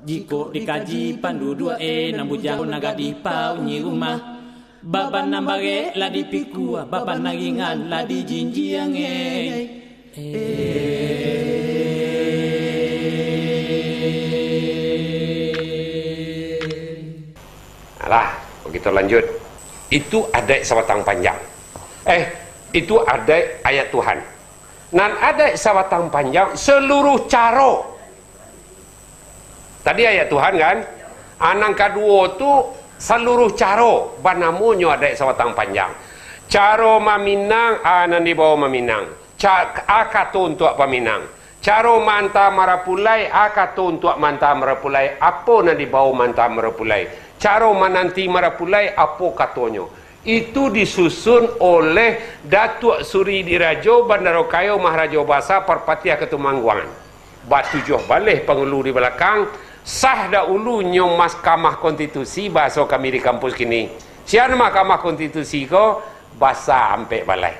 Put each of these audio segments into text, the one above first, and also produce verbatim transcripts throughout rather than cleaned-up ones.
Jikok dikaji panduduak e, nan bujang nan gadih paunyi rumah. Baban nan barek lah dipikua, baban nan ringan lah dijinjiang e. Alah, kito lanjuik. Itu adaik sabatang panjang. Eh, itu adaik ayat Tuhan. Nan adaik sabatang panjang, saluruh caro. Tadi ayat Tuhan, kan? A, nan kaduo tu, saluruh caro, banamonyo adaik sabatang panjang. Caro maminang, a, nan dibawo maminang. Ca-, a, kato untuak paminang. Caro maanta marapulai, a, kato untuak maanta marapulai. Apo nan dibawo maanta marapulai? Caro mananti marapulai, apo katonyo? Itu disusun oleh Datuak Suri Dirajo Bandaro Kayo Maharajo Basa Parpatiah Katumangguangan. Batujuah baleh pangulu di balakang, sah dahulunyo Mahkamah Konstitusi, bahaso kami di kampus kini. Sia Mahkamah Konstitusi ko, basa ampek baleh.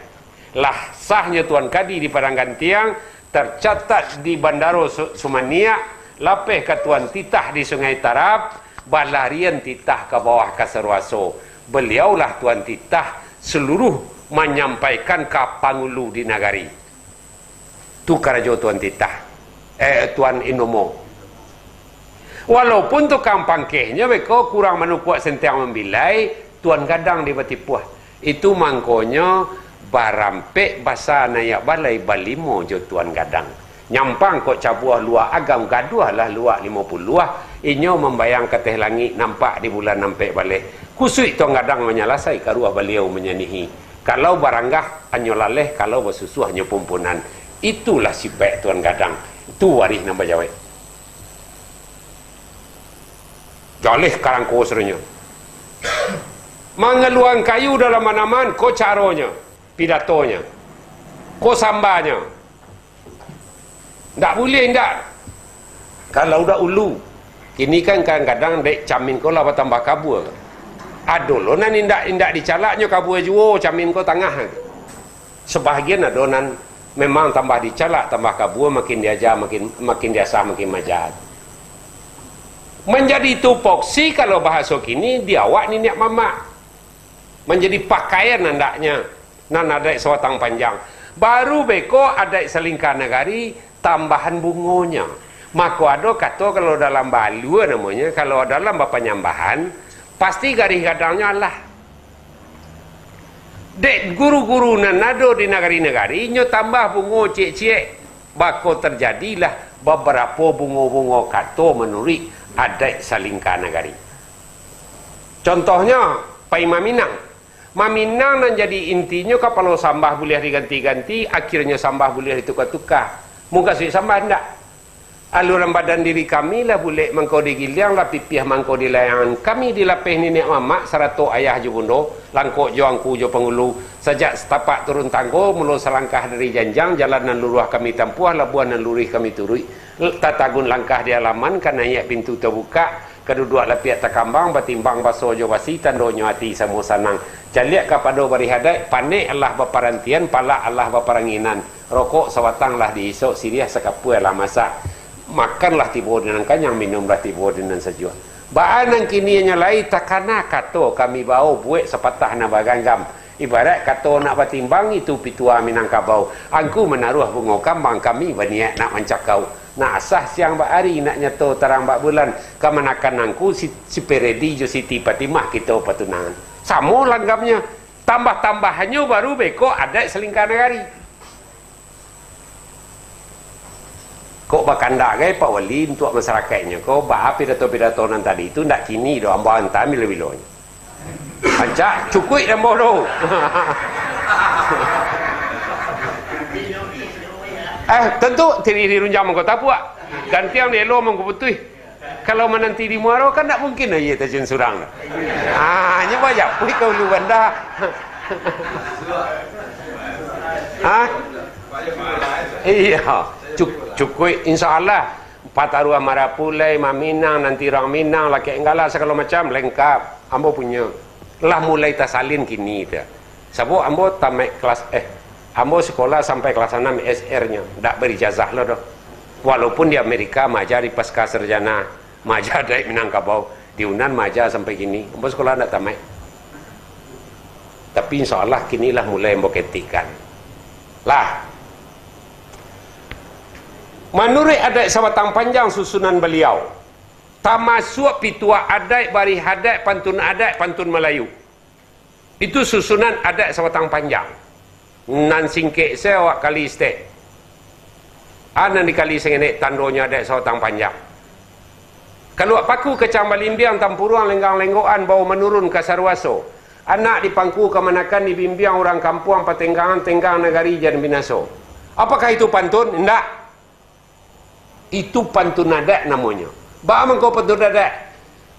Lah sahnyo Tuan Kadi di Padang Gantiang, tercatat di Bandaro Su-, Sumaniak, lapeh ka Tuan Titah di Sungai Tarab, balarian titah ka bawah ka Saruaso. Baliaulah Tuan Titah saluruh manyampaikan ka pangulu di nagari. Tu karajo Tuan Titah, eh, Tuan Inomo. Walaupun tukang pangkehnyo beko kurang manukuak sentiang mambilai, Tuan Gadang di Batipuah. Itu mangkonyo barampek basa naiak balai balimo jo Tuan Gadang. Nyampang kok cabuah luak agam, gaduahlah luak limo puluah, inyo mambayang ka ateh langik, nampak di bulan ampek baleh. Kusuik Tuan Gadang manyalasai, karuah baliau manyanihi. Kalau baranggah, anyo laleh, kalau basusuah, anyo pumpunan. Itulah sipaik Tuan Gadang. Tu warih nan bajawek. Jaleh karangko sadonyo. Mangaluakan kayu dalam anaman, ko caronyo, pidatonyo, ko sambanyo. Ndak buliah, indak. Kalau dahulu, kini kan kadang-kadang dek camin ko lah batambah kabua. Ado lo nan indak, indak dicalaknyo kabua juo, camin ko tangah. Sabahagian ado nan memang tambah dicalak, tambah kabua, makin diaja, makin, makin diasah, makin maaja. Manjadi tupoksi, kalau bahaso kini, di awak niniak mamak. Manjadi pakaian andaknyo, nan adaik sabatang panjang. Baru beko adaik salingka nagari, tambahan bungonyo. Mako ado kato, kalau dalam baalua namonyo, kalau dalam bapanyambahan, pasti garih gadangnyo alah. Dek guru-guru nan ado di nagari-nagari, inyo tambah bungo ciek-ciek, mako tarjadilah babarapo bungo-bungo kato manuruik adaik salingka nagari. Contohnyo, pai maminang. Maminang nan jadi intinyo kapalo sambah buliah diganti-ganti, akhirnyo sambah buliah dituka-tuka. Mukasuik sambah ndak? Aluran badan diri kami lah bulek mangko di giliang, lah pipiah mangko di layangan. Kami dilapeh niniak mamak sarato ayah jo bundo, langkok jo angku jo pangulu. Sajak satapak turun tanggo, mulo salangkah dari janjang, jalan nan luruah kami tampuah, labuah nan luruih kami turuik. Tatagun langkah di alaman, ka naiak pintu tabukak, ka duduak lapiak takambang, batimbang baso jo basi, tandonyo ati samo sanang. Caliak kapado barih adaik, panek alah baparantian, palak alah baparanginan. Rokok sabatang lah diisok, siriah sakapua lah masak. Makanlah tibo di nan kanyang, minumlah tibo di nan sajuak. Baa nan kini nyo lai takana kato kami bao buek sapatah nan baganggam. Ibaraik kato nak batimbang, itu pitua Minangkabau. Angku manaruah bungo kambang, kami baniaik nak mancakau. Nak asah siang bak ari, nak nyato tarang bak bulan. Kamanakan angku si, si Peredi jo Siti Patimah kito patunangan. Samo langgamnyo. Tambah-tambahannyo baru beko adaik salingka nagari. Kok bakandak gai Pak Wali untuak masarakaiknyo ko, baa pidato-pidato nan tadi tu ndak kini doh, ambo anta bilo-bilonyo. Rancak, cukuik dek ambo tu. Eh, tantu tirih di runjang mangko tapuak, gantiang di elo mangko putuih. Kalau mananti di muaro, kan ndak mungkin aia tajun surang. Ah, nyo bajapuik ka ulu banda. Ah? Iyo. Cuk-, cukuik, insya Allah. Pataruah marapulai, maminang, nanti urang Minang, lakek anggala, sagalo macam, lengkap. Ambo punyo. Lah mulai tasalin kini tu. Sabab ambo tamaik kelas, eh, ambo sekolah sampai kelas anam S R nyo, ndak berijazah lo doh. Walaupun di Amerika maaja di pasca sarjana, Maaja adaik Minangkabau. Di Unan maaja sampai kini. Ambo sakolah ndak tamaik. Tapi insya Allah kini lah mulai ambo ketikkan. Lah. Manuruik adaik Sabatang Panjang susunan baliau, tamasuak pituah adaik, barih adaik, pantun adaik, pantun Malayu. Itu susunan adaik Sabatang Panjang. Nan singkek se awak kali stek. A nan dikali sangenek tandonyo adaik Sabatang Panjang. Kaluak paku kacang balimbiang, tampuruang lenggang-lenggokan, bawo manurun ka saruaso. Anak dipangku kamanakan, dibimbiang urang kampuang, patenggangan tenggang nagari jan binaso. Apakah itu pantun? Indak. Itu pantun adaik namonyo. Baa mangko pantun adaik?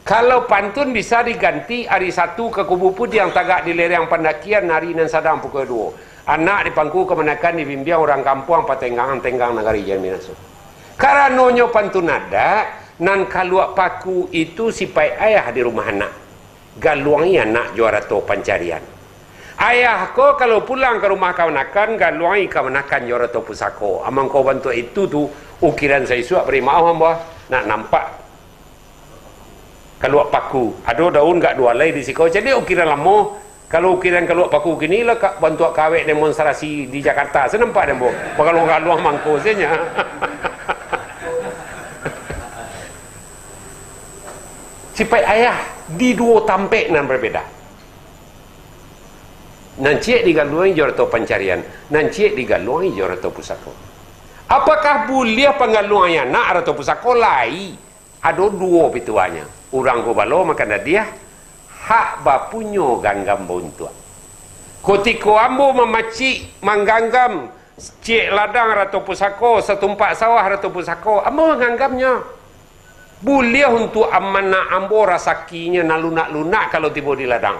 Kalau pantun bisa diganti ari satu ka kubu pudiang, tagak di lereng pandakian, ari nan sadang pukua duo. Anak dipangku kamanakan, dibimbiang urang kampuang, patenggangan tenggang nagari jan binaso. Karanonyo pantun adaik, nan kaluak paku itu sipaik ayah di rumah anak. Galuangi anak jo arato pancarian. Ayah ko kalau pulang ka rumah kamanakan, galuangi kamanakan jo arato pusako. Amangko bantuak itu tu, ukiran saisuak bari maoh ambo, nak nampak kaluak paku. Ado daun gak duo alai di siko, jadi ukiran lamo. Kalau ukiran kaluak paku kini lah ka-, bantuak kawek demonstrasi di Jakarta, se nampak dek ambo. Bagaluang-galuang mangko se nyo. Sipaik ayah di duo tampek nan babeda. Nan ciek digaluangi jo arato pancarian, nan ciek digaluangi jo arato pusako. Apakah buliah panggaluangan anak arato pusako? Lai. Ado duo pituahnyo. Urang gubalo makan dadiah, hak bapunyo ganggam bauntuak. Kutiko ambo mamacik, mangganggam ciek ladang arato pusako, satumpak sawah arato pusako, ambo mangganggamnyo. Buliah untuak amanah ambo, rasakinyo nan lunak-lunak kalau tibo di ladang.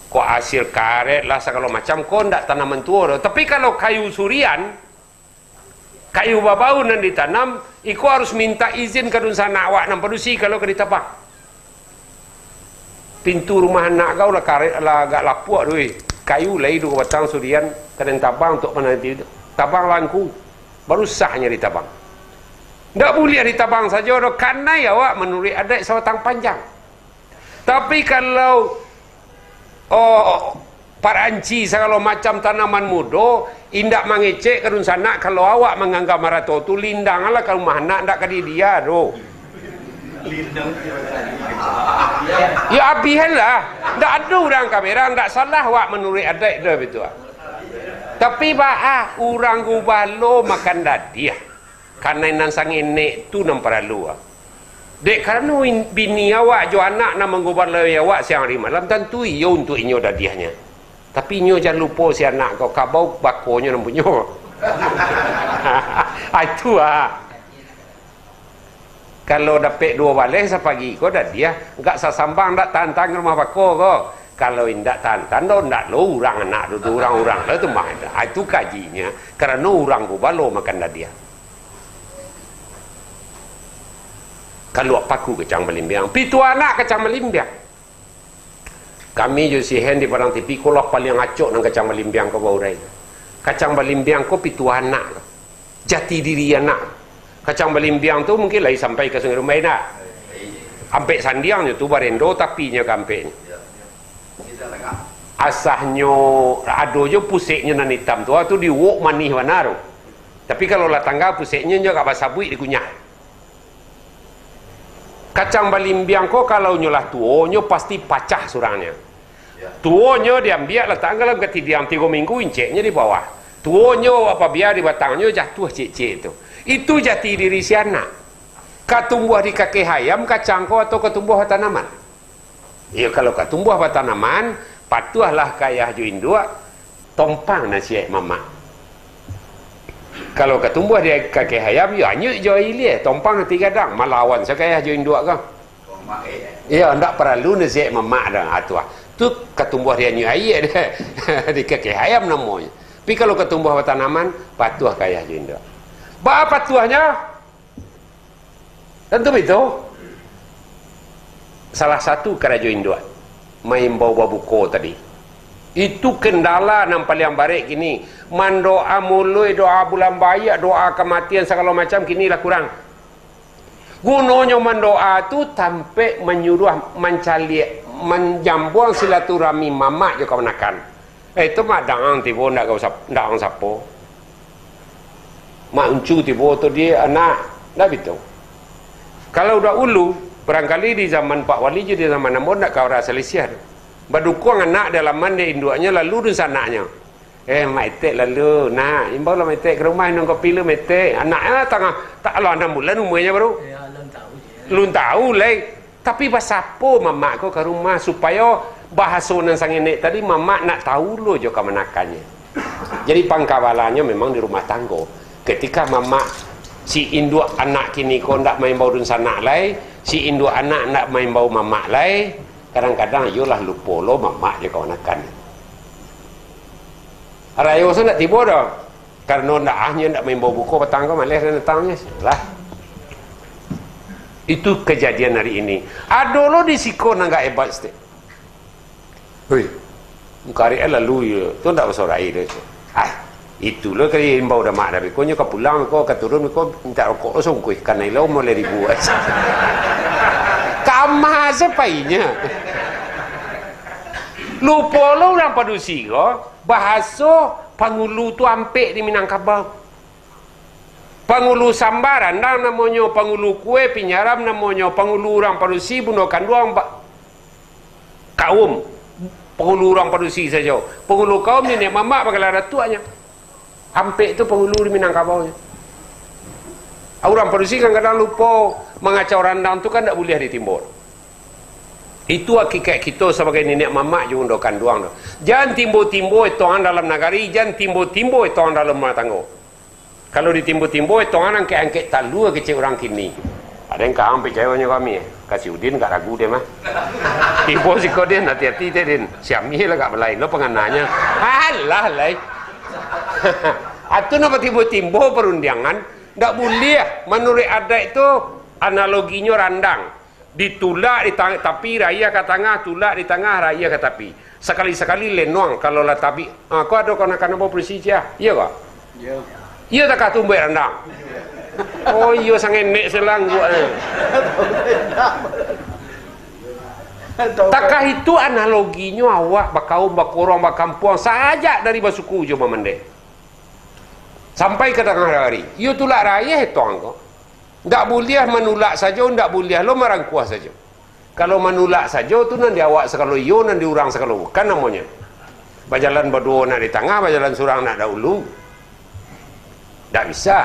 Kok asil karet lah sagalo macam, ko ndak tanaman tuo doh. Tapi kalau kayu surian, kayu babau nan ditanam, iko harus mintak izin ka dunsanak awak nan padusi kalau ka ditabang. Pintu rumah anak kau lah karet, lah agak lapuak tu, eh. Kayu lai duo batang surian, ka den tabang untuak mananti, tabang langku. Baru sahnyo ditabang. Ndak buliah ditabang sajo doh, kanai awak manuruik adaik Sabatang Panjang. Tapi kalau, oh, paranci sagalo macam tanaman mudo, indak mangecek ka dunsanak, kalau awak manggangga marato tu, lindanglah ka rumah anak, ndak ka di dia doh. Yo, abihan lah. Ndak ado urang ka berang, ndak salah awak manuruik adaik doh, bitu ah. Tapi baa urang gubalo makan dadiah. Kanai nan sangenek tu nan paralu, ah. Dek karano in-, bini awak jo anak nan manggubaloi awak siang ari malam, tantu iyo untuak inyo dadiahnyo. Tapi inyo jan lupo si anak ko, kabau bakonyo nan punyo. Ah, itu, ah. Kalau dapek duo baleh sapagi ko dadiah, agak sasambang dak tantang rumah bako ko. Kalau indak tantang doh, ndak lo urang anak tu, tu urang-urang lo tu mah. Ah, itu kajinyo, karano urang gubalo makan dadiah. Kaluak paku kacang balimbiang, pituah anak kacang balimbiang. Kami jo si Hen di Padang Tipi ko lah paliang acok nan kacang balimbiang ko baurai. Kacang balimbiang ko pituah anak ko. Jati diri anak. Kacang balimbiang tu mungkin lai sampai ka Sungai Rumbai ndak? Ampek sandiangnyo tu barendo tapinyo ka ampeknyo. Asahnyo ado jo puseknyo nan itam tu, tu diuwok manih bana tu. Tapi kalau lah tangga puseknyo, nyo agak basabuik dikunyah. Kacang balimbiang ko, kalau nyo lah tuo, nyo pasti pacah surangnyo. Tuonyo diambiak, latak dalam katidiang tigo minggu, inceknyo di bawah. Tuonyo apabia di batangnyo jatuah ciek-ciek tu. Itu jati diri si anak. Ka tumbuah di kakeh ayam kacang ko atau ka tumbuah batanaman? Iyo, kalau ka tumbuah batanaman, patuahlah ka ayah jo induak, tompang nasihat mamak. Kalau ka tumbuah di kakeh ayam, yo anyuik jo aia lieh, tompang ati gadang, malawan sajo ayah jo induak ko. Iyo, ndak paralu nasihat mamak doh, ah, tu ah. Tu ka tumbuah di anyuik aia deh, di kakeh ayam namonyo. Tapi kalau ka tumbuah batanaman, patuah ka ayah jo induak. Baa patuahnyo? Tantu bitu. Salah satu karajo induak, maimbau babuko tadi. Itu kendala nan paliang barek kini. Mandoa muluik, doa bulan baiak, doa kamatian sagalo macam, kini lah kurang. Gunonyo mandoa tu tampek manyuruah, mancaliak, manjambuang silaturahmi mamak jo kamanakan. Eh, tu mak daang tibo ndak ka usap-, ndak ang sapo. Mak uncu tibo tu di anak, ndak bitu. Kalau dahulu, barangkali di zaman Pak Wali jo di zaman ambo ndak ka urang salisiah tu. Badukuang anak dalaman dek induaknyo lalu dunsanaknyo. Eh, Mak Etek lalu, nak, imbau lah Mak Etek ka rumah, minum kopi lu, Mak Etek. Anaknyo tangah, tak, alah anam bulan umuanyo baru. Ya, alun tahu je. Alun tahu lai. Tapi basapo mamak ko ka rumah, supayo bahaso nan sangenek tadi mamak nak tahu lo jo kamanakannyo. Jadi pangkabalannyo memang di rumah tanggo. Ketika mamak, si induak anak kini ko ndak maimbau dunsanak lai, si induak anak ndak maimbau mamak lai, kadang-kadang iyolah lupo lo mamak jo kamanakannyo. Rayo se ndak tibo doh. Karano ndak ah, nyo ndak maimbau buko patang ko, maleh dan datangnyo. Lah. Itu kejadian hari ini. Ado lo di siko nan agak hebat saketek. Hoi. Mukarek lalu yo. Tu ndak basorai doh itu. Ah, itu lo kali imbau damak dah. Beko nyo ka pulang, beko ka turun, beko mintak rokok lo saungkuih. Kanai lo limo baleh ribu. Kama se painyo. Lupo lo urang padusi ko. Bahaso pangulu tu ampek di Minangkabau. Pangulu samba randang namonyo, pangulu kue pinyaram namonyo, pangulu urang padusi bundo kanduang ba-, kaum. Pangulu urang padusi sajo. Pangulu kaum niniak mamak bagala datuaknyo. Ampek tu pangulu di Minangkabau nyo. Urang padusi kadang-kadang lupo, mangacau randang tu kan ndak buliah ditimbo. Itu hakikat kito sabagai niniak mamak jo bundo kanduang tu. Jan timbo-timbo etongan dalam nagari, jan timbo-timbo etongan dalam rumah tanggo. Kalau ditimbo-timbo etongan, angkek-angkek talua kecek urang kini. Ado nan ka ang picayo nyo kami, ka si Udin agak ragu deh mah. Tibo siko Din, hati-hati deh Din. Si Amie lah agak balain lo pangananyo. Alah lai. Atu napa timbo-timbo parundiangan? Ndak buliah. Manuruik adaik tu, analoginyo randang. Ditulak di tang-, tapi, rayah ka tangah, tulak di tangah, rayah ka tapi. Sakali-sakali lenuang, kalau lah tabik, ah, ko ado kanak-kanak bawa polisi cia, iyo ko? Iyo. Iyo takah tumbuak randang. Oh, iyo, sangenek selangguak, eh. Takah itu analoginyo awak bakaum, bakorong, bakampuang, sajak dari basuku jo bamandeh. Sampai ka tangah hari. Iyo tulak rayah itu angko. Ndak buliah manulak sajo, ndak buliah lo marangkuah sajo. Kalau manulak sajo tu nan di awak sagalo iyo, nan di urang sagalo bukan namonyo. Bajalan baduo nak di tangah, bajalan surang nak dahulu. Ndak bisa.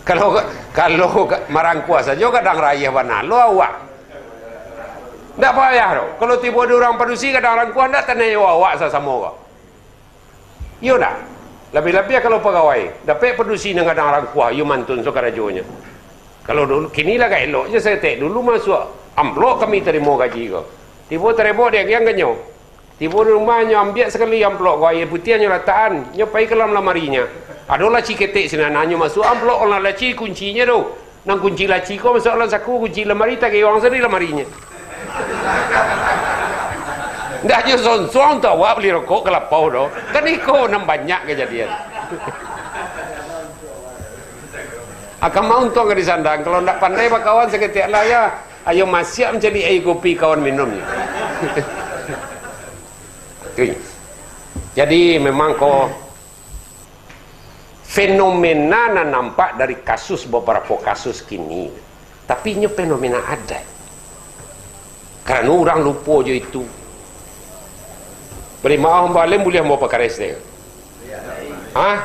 Kalau, kalau marangkuah sajo kadang rayah bana lo awak. Ndak payah doh. Kalau tibo di urang padusi kadang rangkuah ndak tanai awak sasamo ko. Iyo ndak? Labiah-labiah kalau pagawai, dapek padusi nan gadang rangkuah, iyo mantun so karajonyo. Kalau dulu, kini lah ka elok je saketek. Dulu masuak amplop kami tarimo gaji ko. Tibo tarimo diagiahan ka nyo. Tibo di rumah nyo ambiak sakali amplop ko, aia putiah nyo latakan, nyo pai ka dalam lamarinyo. Ado laci ketek sinan, nyo masuak amplop ka dalam laci, kuncinyo tu. Nan kunci laci ko masuak dalam saku, kunci lamari tagiwang sari lamarinyo. Ndak nyo sonsuang tu awak bali rokok ka lapau doh. Kan iko nan banyak kajadian. Akan mauntuang ka disandang, kalau ndak pandai bakawan saketek lah ya. Ayo masiak mancari aia kopi kawan minum. Oke. Jadi memang ko Fenomena nan nampak dari kasus, babarapo kasus kini, tapi inyo fenomena adaik. Karano urang lupo jo itu. Bari maaf, ambo alem buliah ambo pakares deh. Hah?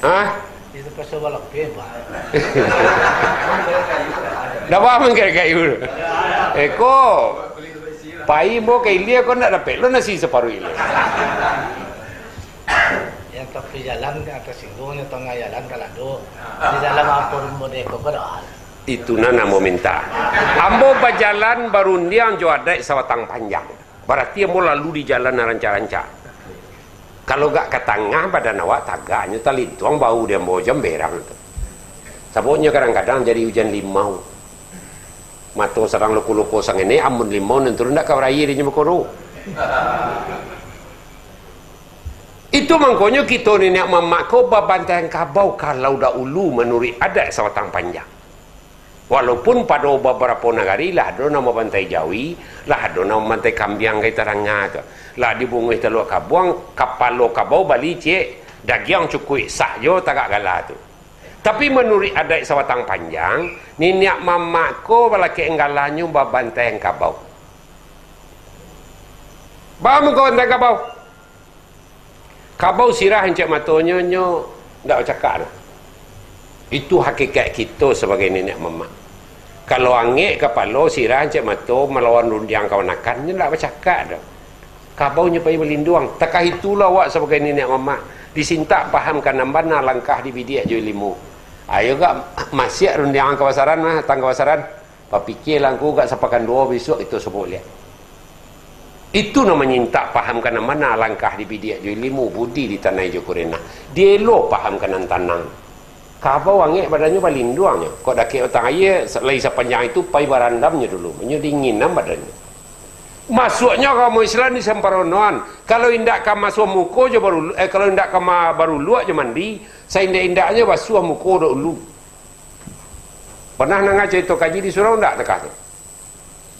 Hah? Itu pasal balapeh, Pak. Ndak paham kan kayu tu? Eko, pai mo ka ilia ko ndak dapek lo nasi saparuik ilia. Yang tapi jalan tersinggung, yang tengah jalan kalado. Di dalam ampun mode ko ko doh. Itu nan ambo minta. Ambo bajalan barundiang jo adaik sabatang panjang. Barati ambo lalu di jalan nan rancak-rancak. Kalau gak ka tangah badan awak tagaknyo talintuang bau di ambo jamberang tu. Sababnyo kadang-kadang jadi ujan limau. Mato sadang loko-loko sangene, amun limau nan turun dak ka baraia di nyo bakoro. Itu mangkonyo kito niniak mamak ko babantai kabau kalau dahulu manuruik adaik sabatang panjang. Walaupun pado babarapo nagari lah ado nan babantai jawi, lah ado nan babantai kambiang ka ita danga tu. Lah dibunguih taluak kabuang, kapalo kabau balicik, dagiang cukuik sak jo tagak gala tu. Tapi manuruik adaik sabatang panjang, niniak mamak ko balakek anggalanyo babantai kabau. Baa mangko bantai kabau? Kabau sirah ancak matonyo, nyo ndak bacakak doh. Itu hakikaik kito sabagai niniak mamak. Kalau angek kapalo, sirah ancak mato, malawan rundiang kamanakan, nyo ndak bacakak doh. Kabau nyo pai balinduang. Takah itulah awak sabagai niniak mamak, disintak pahamkan nan bana langkah dibidiak jo ilimu. Ayo gak masiak rundiang kabasaran mah, tang kabasaran. Bapikia langku gak sapakan duo bisuak itu sabuik liak. Itu nan manyintak pahamkan nan bana langkah dibidiak jo ilimu, budi ditanai jo kurenah. Dielo pahamkan nan tanang. Kabau angek badannyo balinduangnyo. Kok dakek batang aia, sa-, lai sapanjang itu pai barandamnyo dulu. Nyo dinginan badannyo. Masuaknyo agamo Islam di samparonoan. Kalau indak ka masuah muko jo barulu-, eh, kalau indak ka ma-, baruluak jo mandi, saindak-indaknyo basuah muko dahulu. Pernah nanga carito kaji di surau ndak takah tu?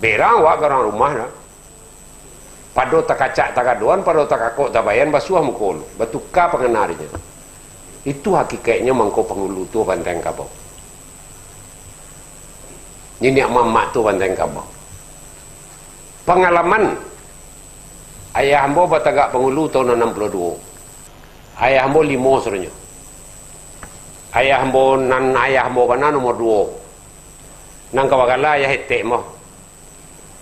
Berang awak ka urang rumah dah. Pado takacak tagadoan, pado takakok tabayan, basuah muko lu. Batuka pangana dinyo. Itu hakikaiknyo mangko pangulu tu bantai kabau. Niniak mamak tu bantai kabau. Pangalaman, ayah ambo batagak pangulu tahun anam puluah duo. Ayah ambo limo sadonyo. Ayah ambo nan ayah ambo bana nomor duo. Nan ka bagala ayah etek ambo.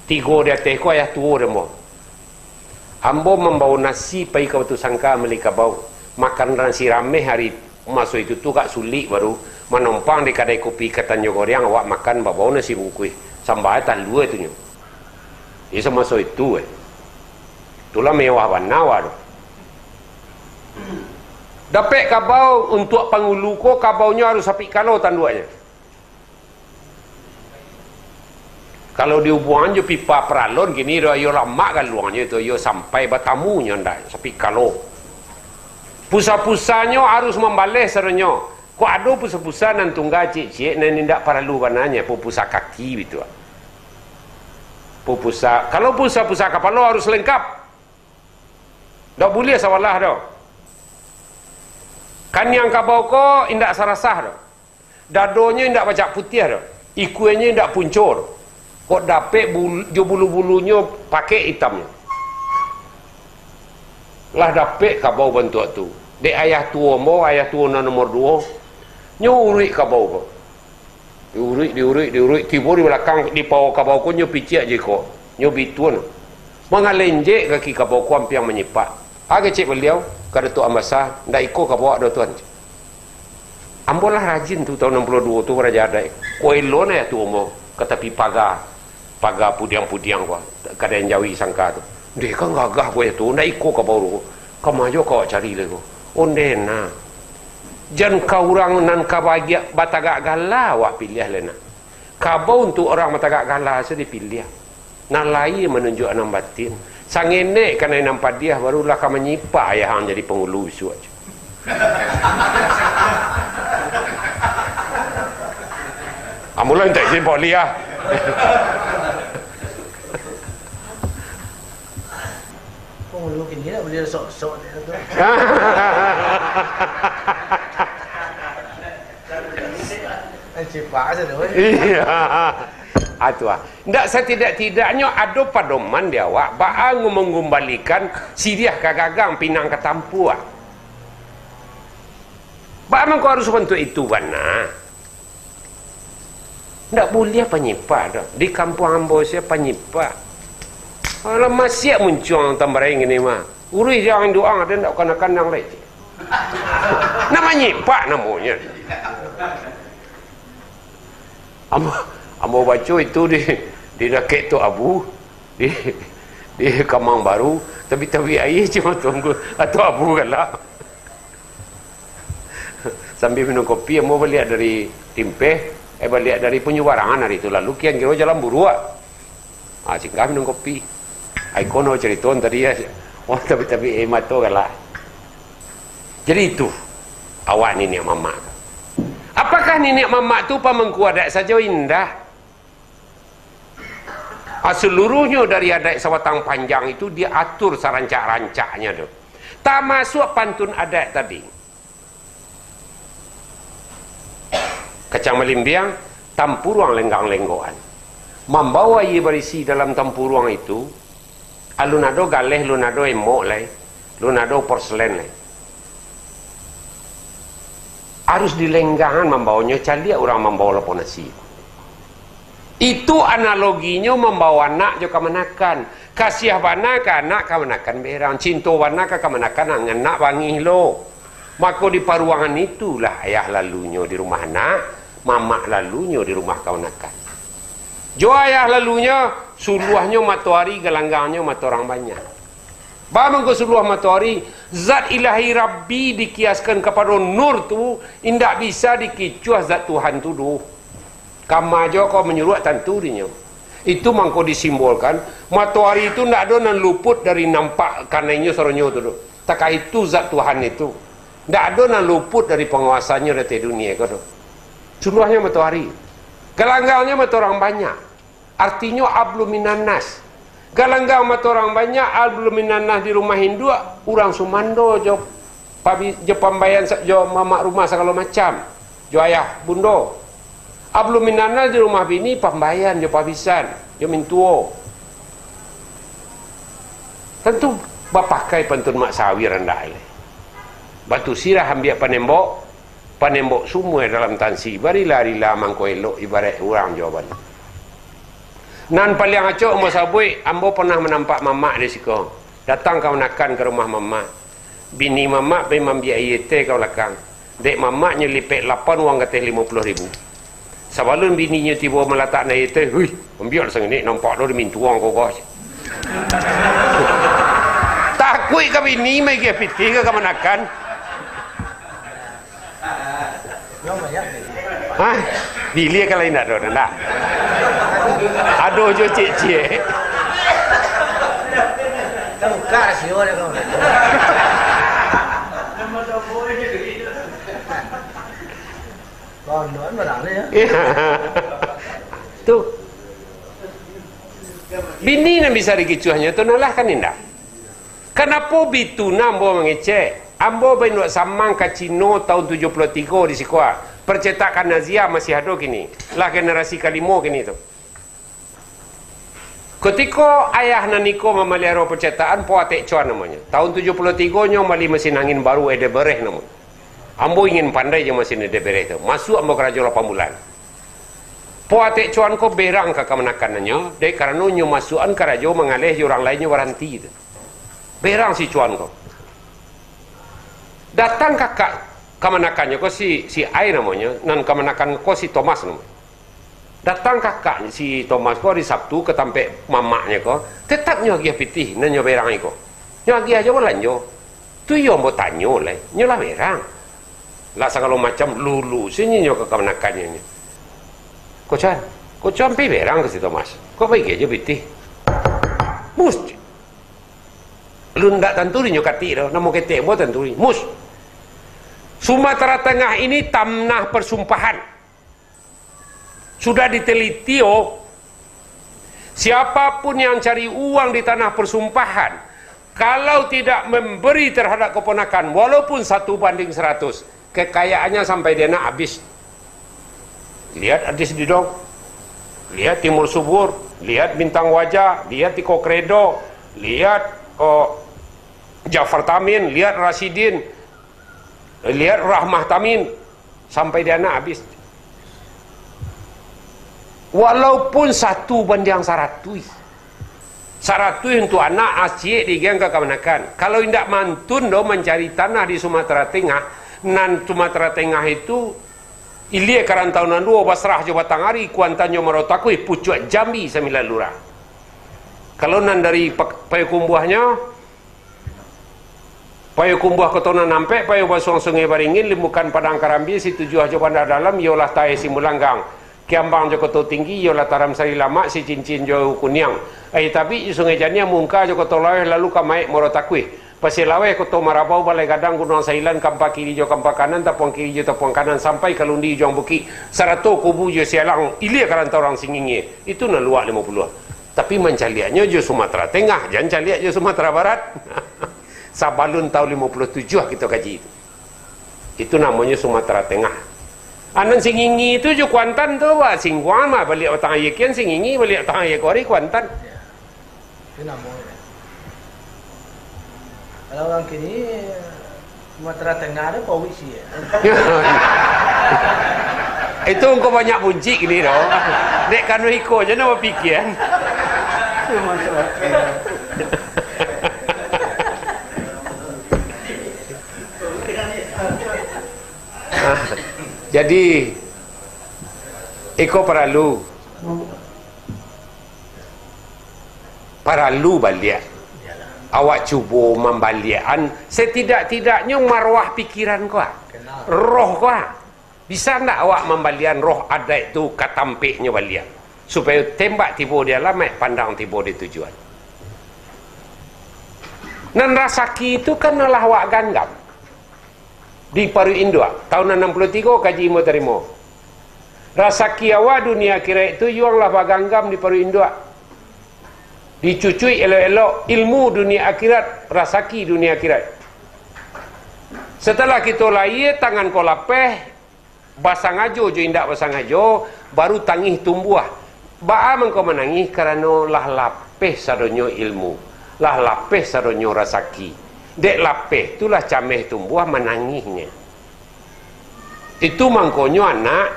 Tigo di ateh ko ayah tuo di ambo. Ambo mambawo nasi pai ka Batu Sangka mali kabau. Makan nasi rameh ari maso itu tu agak sulik baru. Manompang di kadai kopi ka Tanjuang Goriang, awak makan babawo nasi bungkuih. Samba talua tu nyo. Iyo samaso itu, eh. Itulah mewah bana awak tu. Dapek kabau untuak pangulu ko, kabaunyo harus sapik kalo tanduaknyo. Kalau diubuangan jo pipa paralon kini, dah iyo lamak galuangnyo tu, iyo sampai batamunyo ndak, sapik kalo. Pusa-pusanyo harus mambaleh sadonyo. Kok ado pusa-pusa nan tungga ciek-ciek, nan indak paralu bananyo, pupusa kaki bitu. Pupusa, kalau pusa-pusa kapalo harus lengkap. Ndak buliah sabalah doh. Kaniang kabau ko indak sarasah doh. Dadonyo indak pacak putiah doh. Ikuenyo indak punco doh. Kok dapek bul-, jo bulu-bulunyo pakek itamnyo. Lah dapek kabau bantuak tu. Dek ayah tuo ambo, ayah tuo nan nomor duo, nyo uruik kabau ko. Diuruik, diuruik, diuruik, tibo di balakang, di pawa kabau ko nyo piciak jo iko, nyo bituan. Mangalenjek kaki kabau ko ampiang manyipak. Agak cek baliau, ka Datuak Ambasa, ndak iko kabau awak doh tuan. Ambo lah rajin tu tahun anam puluah duo tu baraja adaik. Ko elo nah tu ambo ka tapi paga. Paga pudiang-pudiang ko, kadai jawi sangka tu. Deh, kan gagah ko tu, ndak iko kabau tu. Kama jo ka awak cari lai ko. Ondeh nah. Jan ka urang nan ka bagiak batagak gala awak piliah lai nah. Kabau untuak urang batagak gala sajo dipiliah. Nan lahia manunjuak nan batin. Sangenek kanai nan padiah, barulah ka manyipak ayah ang jadi pangulu bisuak. Ambo lah mintak izin Pak Wali ah. Kok ngulu kini nak beli sok-sok dia tu? Eh, cipak saja tu, eh. Iya. Ah, tu ah. Ndak satidak-tidaknyo ado padoman di awak, baa mangumbalikan siriah ka gagang, pinang ka tampuak. Baa mangko harus bantuak itu bana? Ndak buliah panyipak doh. Di kampuang ambo sia panyipak. Alah, masiak muncuang tambareng ini mah. Uruih jan doang, ado ndak kanang-kanang lai. Nak manyipak namonyo. Ambo, ambo baco itu di, di dakek Tok Abu, di, di Kamang Baru, tabik-tabik aia cuma tunggu, atau Abu galak. Sambil minum kopi, ambo baliak dari Timpeh, eh, baliak dari Punyu Barangan hari tu, lalu kian kiro jalan buruak. Ah, singgah minum kopi. Ai kono carito tadi ya, oh, tabik-tabik aia mato galak. Jadi itu, awak niniak mamak tu. Apakah niniak mamak tu pamangku adat sajo? Indak. Ah, saluruhnyo dari adat Sabatang Panjang itu diatur sarancak-rancaknyo tu. Tamasuak pantun adat tadi. Kacang malimbiang, tampuruang lenggang-lenggokan. Mambawa aia barisi dalam tampuruang itu, alun ado galeh, alun ado embok lai, alun ado porselen lai. Harus dilenggangan mambawonyo, caliak urang mambawo lapau nasi. Itu analoginyo mambawo anak jo kamanakan. Kasiah bana ka anak, kamanakan berang. Cinto bana ka kamanakan, anak bangih lo. Mako di paruangan itulah ayah lalunyo di rumah anak, mamak lalunyo di rumah kamanakan. Jo ayah lalunyo, suluahnyo matoari, galanggangnyo mato urang banyak. Baa mangko suluah matoari, zat ilahi Rabbi dikiaskan kapado nur tu, indak bisa dikicuah zat Tuhan tu doh. Kama jo ko manyuruak tantu dinyo. Itu mangko disimbolkan, matoari tu ndak ado nan luput dari nampak kanainyo saronyo tu doh. Takah itu zat Tuhan itu. Ndak ado nan luput dari panguasanyo di ateh dunia ko doh. Suluahnyo matoari. Galanggangnyo mato urang banyak. Artinyo, hablum minannas. Galanggang mato urang banyak, hablum minannas di rumah induak, urang sumando jo pabi-, jo pambaian sa-, jo mamak rumah sagalo macam, jo ayah bundo. Hablum minannas di rumah bini, pambaian jo pabisan, jo mintuo. Tantu bapakai pantun Mak Sawi randah lai. Batu sirah ambiak panembok, panembok sumua dalam tansi, barila-rila mangko elok, ibaraik urang Jawa Bali. Nan paliang acok ambo sabuik, ambo pernah manampak mamak di siko. Datang kamanakan ka rumah mamak. Bini mamak pai mambiak aia teh ka balakang. Dek mamaknyo lipek lapan, uang kateh limo puluah ribu. Sabalun bininyo tibo malatak aia teh, "Huih, ambiak lah sanginik, nampak doh di mintuang ko, ko." Takuik ka bini maagiah pitih ka kamanakan. Hah? Bilia ka lain ado, ndak? Ado jo ciek-ciek. Iya. Tu. Bini nan bisa dikicuahnyo tu, nalah kan indak? Kanapo bitu nah ambo mangecek? Ambo bainduak samang ka Cino taun tujuah puluah tigo di siko. Percetakan Nazia masih ado kini. Lah generasi kalimo kini tu. Kutiko ayah nan iko mamaliharo percetakan, Po Atek Coan namonyo. Taun tujuah puluah tigo nyo mambali masin angin baru, Edebereh namonyo. Ambo ingin pandai jo masin Edebereh tu. Masuak ambo karajo lapan bulan. Po Atek Coan ko berang ka kamanakannyo, dek karano nyo masuakan karajo mangaleh jo urang lain, nyo baranti tu. Berang si Coan ko. Datang kakak kamanakannyo ko si, si Ai namonyo, nan kamanakan ko si Tomas namonyo. Datang kakak si Tomas ko hari Sabtu ka tampek mamaknyo ko, tetap nyo agiah pitih nan nyo berang iko. Nyo agiah jo balanjo. Tu iyo ambo tanyo lai, nyo lah berang. Lah sagalo macam lulu sunyi nyo ka kamanakannyo nyo. Ko Coan, ko Coan pai berang ka si Tomas. Ko pai agiah jo pitih. Mus. Lu ndak tantu dinyo katik doh, namo ketek ambo tantu ni. Mus. Sumatera Tengah ini tanah persumpahan. Sudah diteliti, oh. Siapapun yang cari uang di tanah persumpahan, kalau tidak memberi terhadap keponakan, walaupun satu banding seratus, kekayaannya sampai dia nak habis. Lihat Adis Didong, lihat Timur Subur, lihat Bintang Waja, lihat Tiko Kredo, lihat, oh, Jafar Tamin, lihat Rasidin, lihat Rahmah Tamin, sampai dia nak habis. Walaupun satu banding saratuih. Saratuih untuak anak, aciek digiang ka kamanakan. Kalau indak mantun doh mancari tanah di Sumatera Tengah, nan Sumatera Tengah itu, ilia ka rantau nan duo, Basrah jo Batanghari, Kuantan jo Muaro Takuih, pucuak Jambi sambilan lurah. Kalau nan dari Pak-, Payakumbuahnyo, Payakumbuah Koto Nan Ampek, Payabasuang Sungai Baringin, Limbukan Padang Karambia, Situjuah jo Banda Dalam, iyolah Tae Simulanggang, Kiambang jo Koto Tinggi, iyolah Taram Sari Lamak, Sicincin jo Kuniang, Aia Tabik jo Sungai Janiah, Mungka jo Koto Laweh, lalu ka Maek Muaro Takuih. Pasilaweh, Koto Marabau, Balai Gadang, Gunuang Sailan, kampa kiri jo kampa kanan, tapuang kiri jo tapuang kanan, sampai ka Lundi Ujuang Bukik, sarato Kubu jo Sialang, ilia ka rantau urang Singingi. Itu nan luak limo puluah. Tapi mancaliaknyo jo Sumatera Tengah, jan caliak jo Sumatera Barat. Sabalun tahun limo puluah tujuah kito kaji itu. Itu namonyo Sumatera Tengah. Anan Singingi tu jo Kuantan tu, wah, singguang mah, baliak batang aia kian Singingi, baliak batang aia kuari Kuantan. Itu namo. Kalau urang kini, Sumatera Tengah tu pawik sia. Itu engkau banyak buncik kini tu. Dek kanu iko je nak bapikian. Jadi, iko paralu. Paralu baliak. Awak cubo mambaliakan, satidak-tidaknyo maruah pikiran ko ha. Roh ko ha. Bisa ndak awak mambaliakan roh adaik tu ka tampeknyo baliak, supayo tembak tibo di alamaik, pandang tibo di tujuan? Nan rasaki tu kan lah awak ganggam. Di paruik induak, tahun anam puluah tigo kaji ambo tarimo. Rasaki awak dunia akiraik tu yuang lah baganggam di paruik induak. Dicucuik elok-elok, ilmu dunia akhirat, rasaki dunia akhirat. Setelah kito lahia, tangan ko lapeh, basangajo jo indak basangajo, baru tangih tumbuah. Baa mangko manangih? Karano lah lapeh sadonyo ilmu, lah lapeh sadonyo rasaki. Dek lapeh tu lah cameh tumbuah manangihnyo. Itu mangkonyo anak,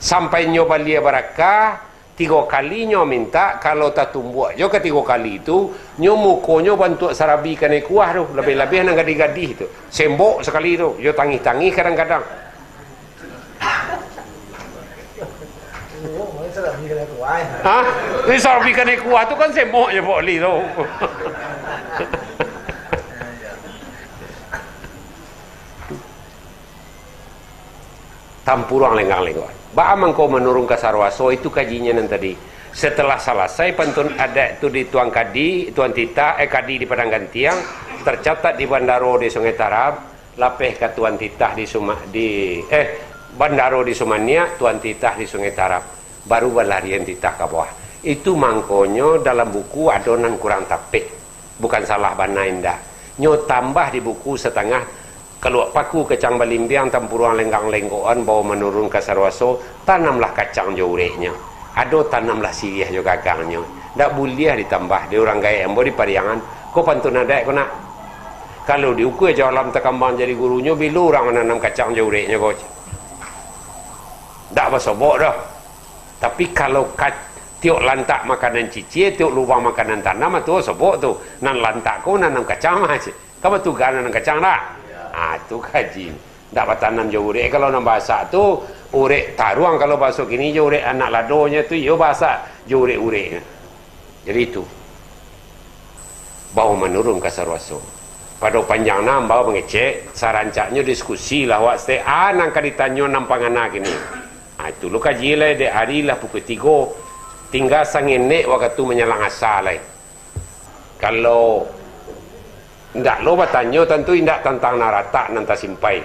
sampai nyo balia barakah, tigo kali nyo mintak, kalau tatumbuak jo katigo kali tu, nyo mukonyo bantuak sarabi kanai kuah tu, labiah-labiah nan gadih-gadih tu. Sembok sakali tu, jo tangih-tangih kadang-kadang. Hah? Ni sarabi kanai kuah tu kan sembok je Pok Li tu. Tampuruang lenggang-lenggoan. Baa mangko manurun ka Saruaso, itu kajinyo nan tadi. Setelah salasai pantun adat tu di Tuan Kadi, Tuan Titah, eh, Kadi di Padang Gantiang, tercatat di Bandaro di Sungai Tarab, lapeh ka Tuan Titah di Suma-, di, eh, Bandaro di Sumaniak, Tuan Titah di Sungai Tarab. Baru balarian titah ka bawah. Itu mangkonyo dalam buku ado nan kurang tapek. Bukan salah bana indak. Nyo tambah di buku satangah, kaluak paku kacang balimbiang, tampuruang lenggang lenggokan, bawo manurun ka Saruaso, tanamlah kacang jo ureknyo. Ado tanamlah siriah jo gagangnyo. Ndak buliah ditambah, di urang gaek ambo di Pariangan, ko pantun adaik ko nak. Kalau diukua jo alam takambang jadi gurunyo, bilo urang mananam kacang jo ureknyo ko. Ndak basobok doh. Tapi kalau ka-, tiok lantak makanan cicie, tiok lubang makanan tanam, tu sobok tu. Nan lantak ko nanam kacang mah, cik. Kan batuga nanam kacang dah? Ah, tu kaji. Ndak batanam jo urek, kalau nan basak tu, urek taruang kalau baso kini jo urek anak ladonyo tu, iyo basak jo urek-urek. Jadi itu. Bawo manurun ka Saruaso. Pado panjang nah ambo mangecek, sarancaknyo diskusi lah awak saketek, a nan ka ditanyo nan pangana kini. Ha, itu lo kaji lai, dek ari lah pukua tigo. Tingga sangenek wakatu manyalang asa lai. Kalau ndak lo batanyo, tantu indak tantang nan ratak nan tasimpai.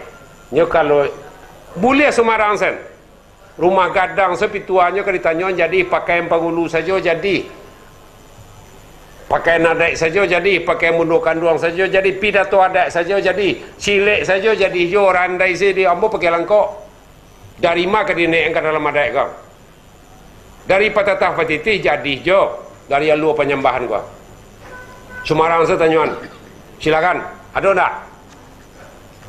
Nyo kalau buliah sumarang sen. Rumah gadang sapituahnyo ka ditanyoan jadi, pakaian pangulu sajo jadi, pakaian adaik sajo jadi, pakaian bundo kanduang sajo jadi, pidato adaik sajo jadi, cilek sajo jadi jo, randai sajo di ambo pakai langkok. Dari ma ka dinaikkan ka dalam adaik ko? Dari patatah patitih jadi jo, dari alua panyambahan ko. Sumarang satanyoan. Silakan. Ado ndak?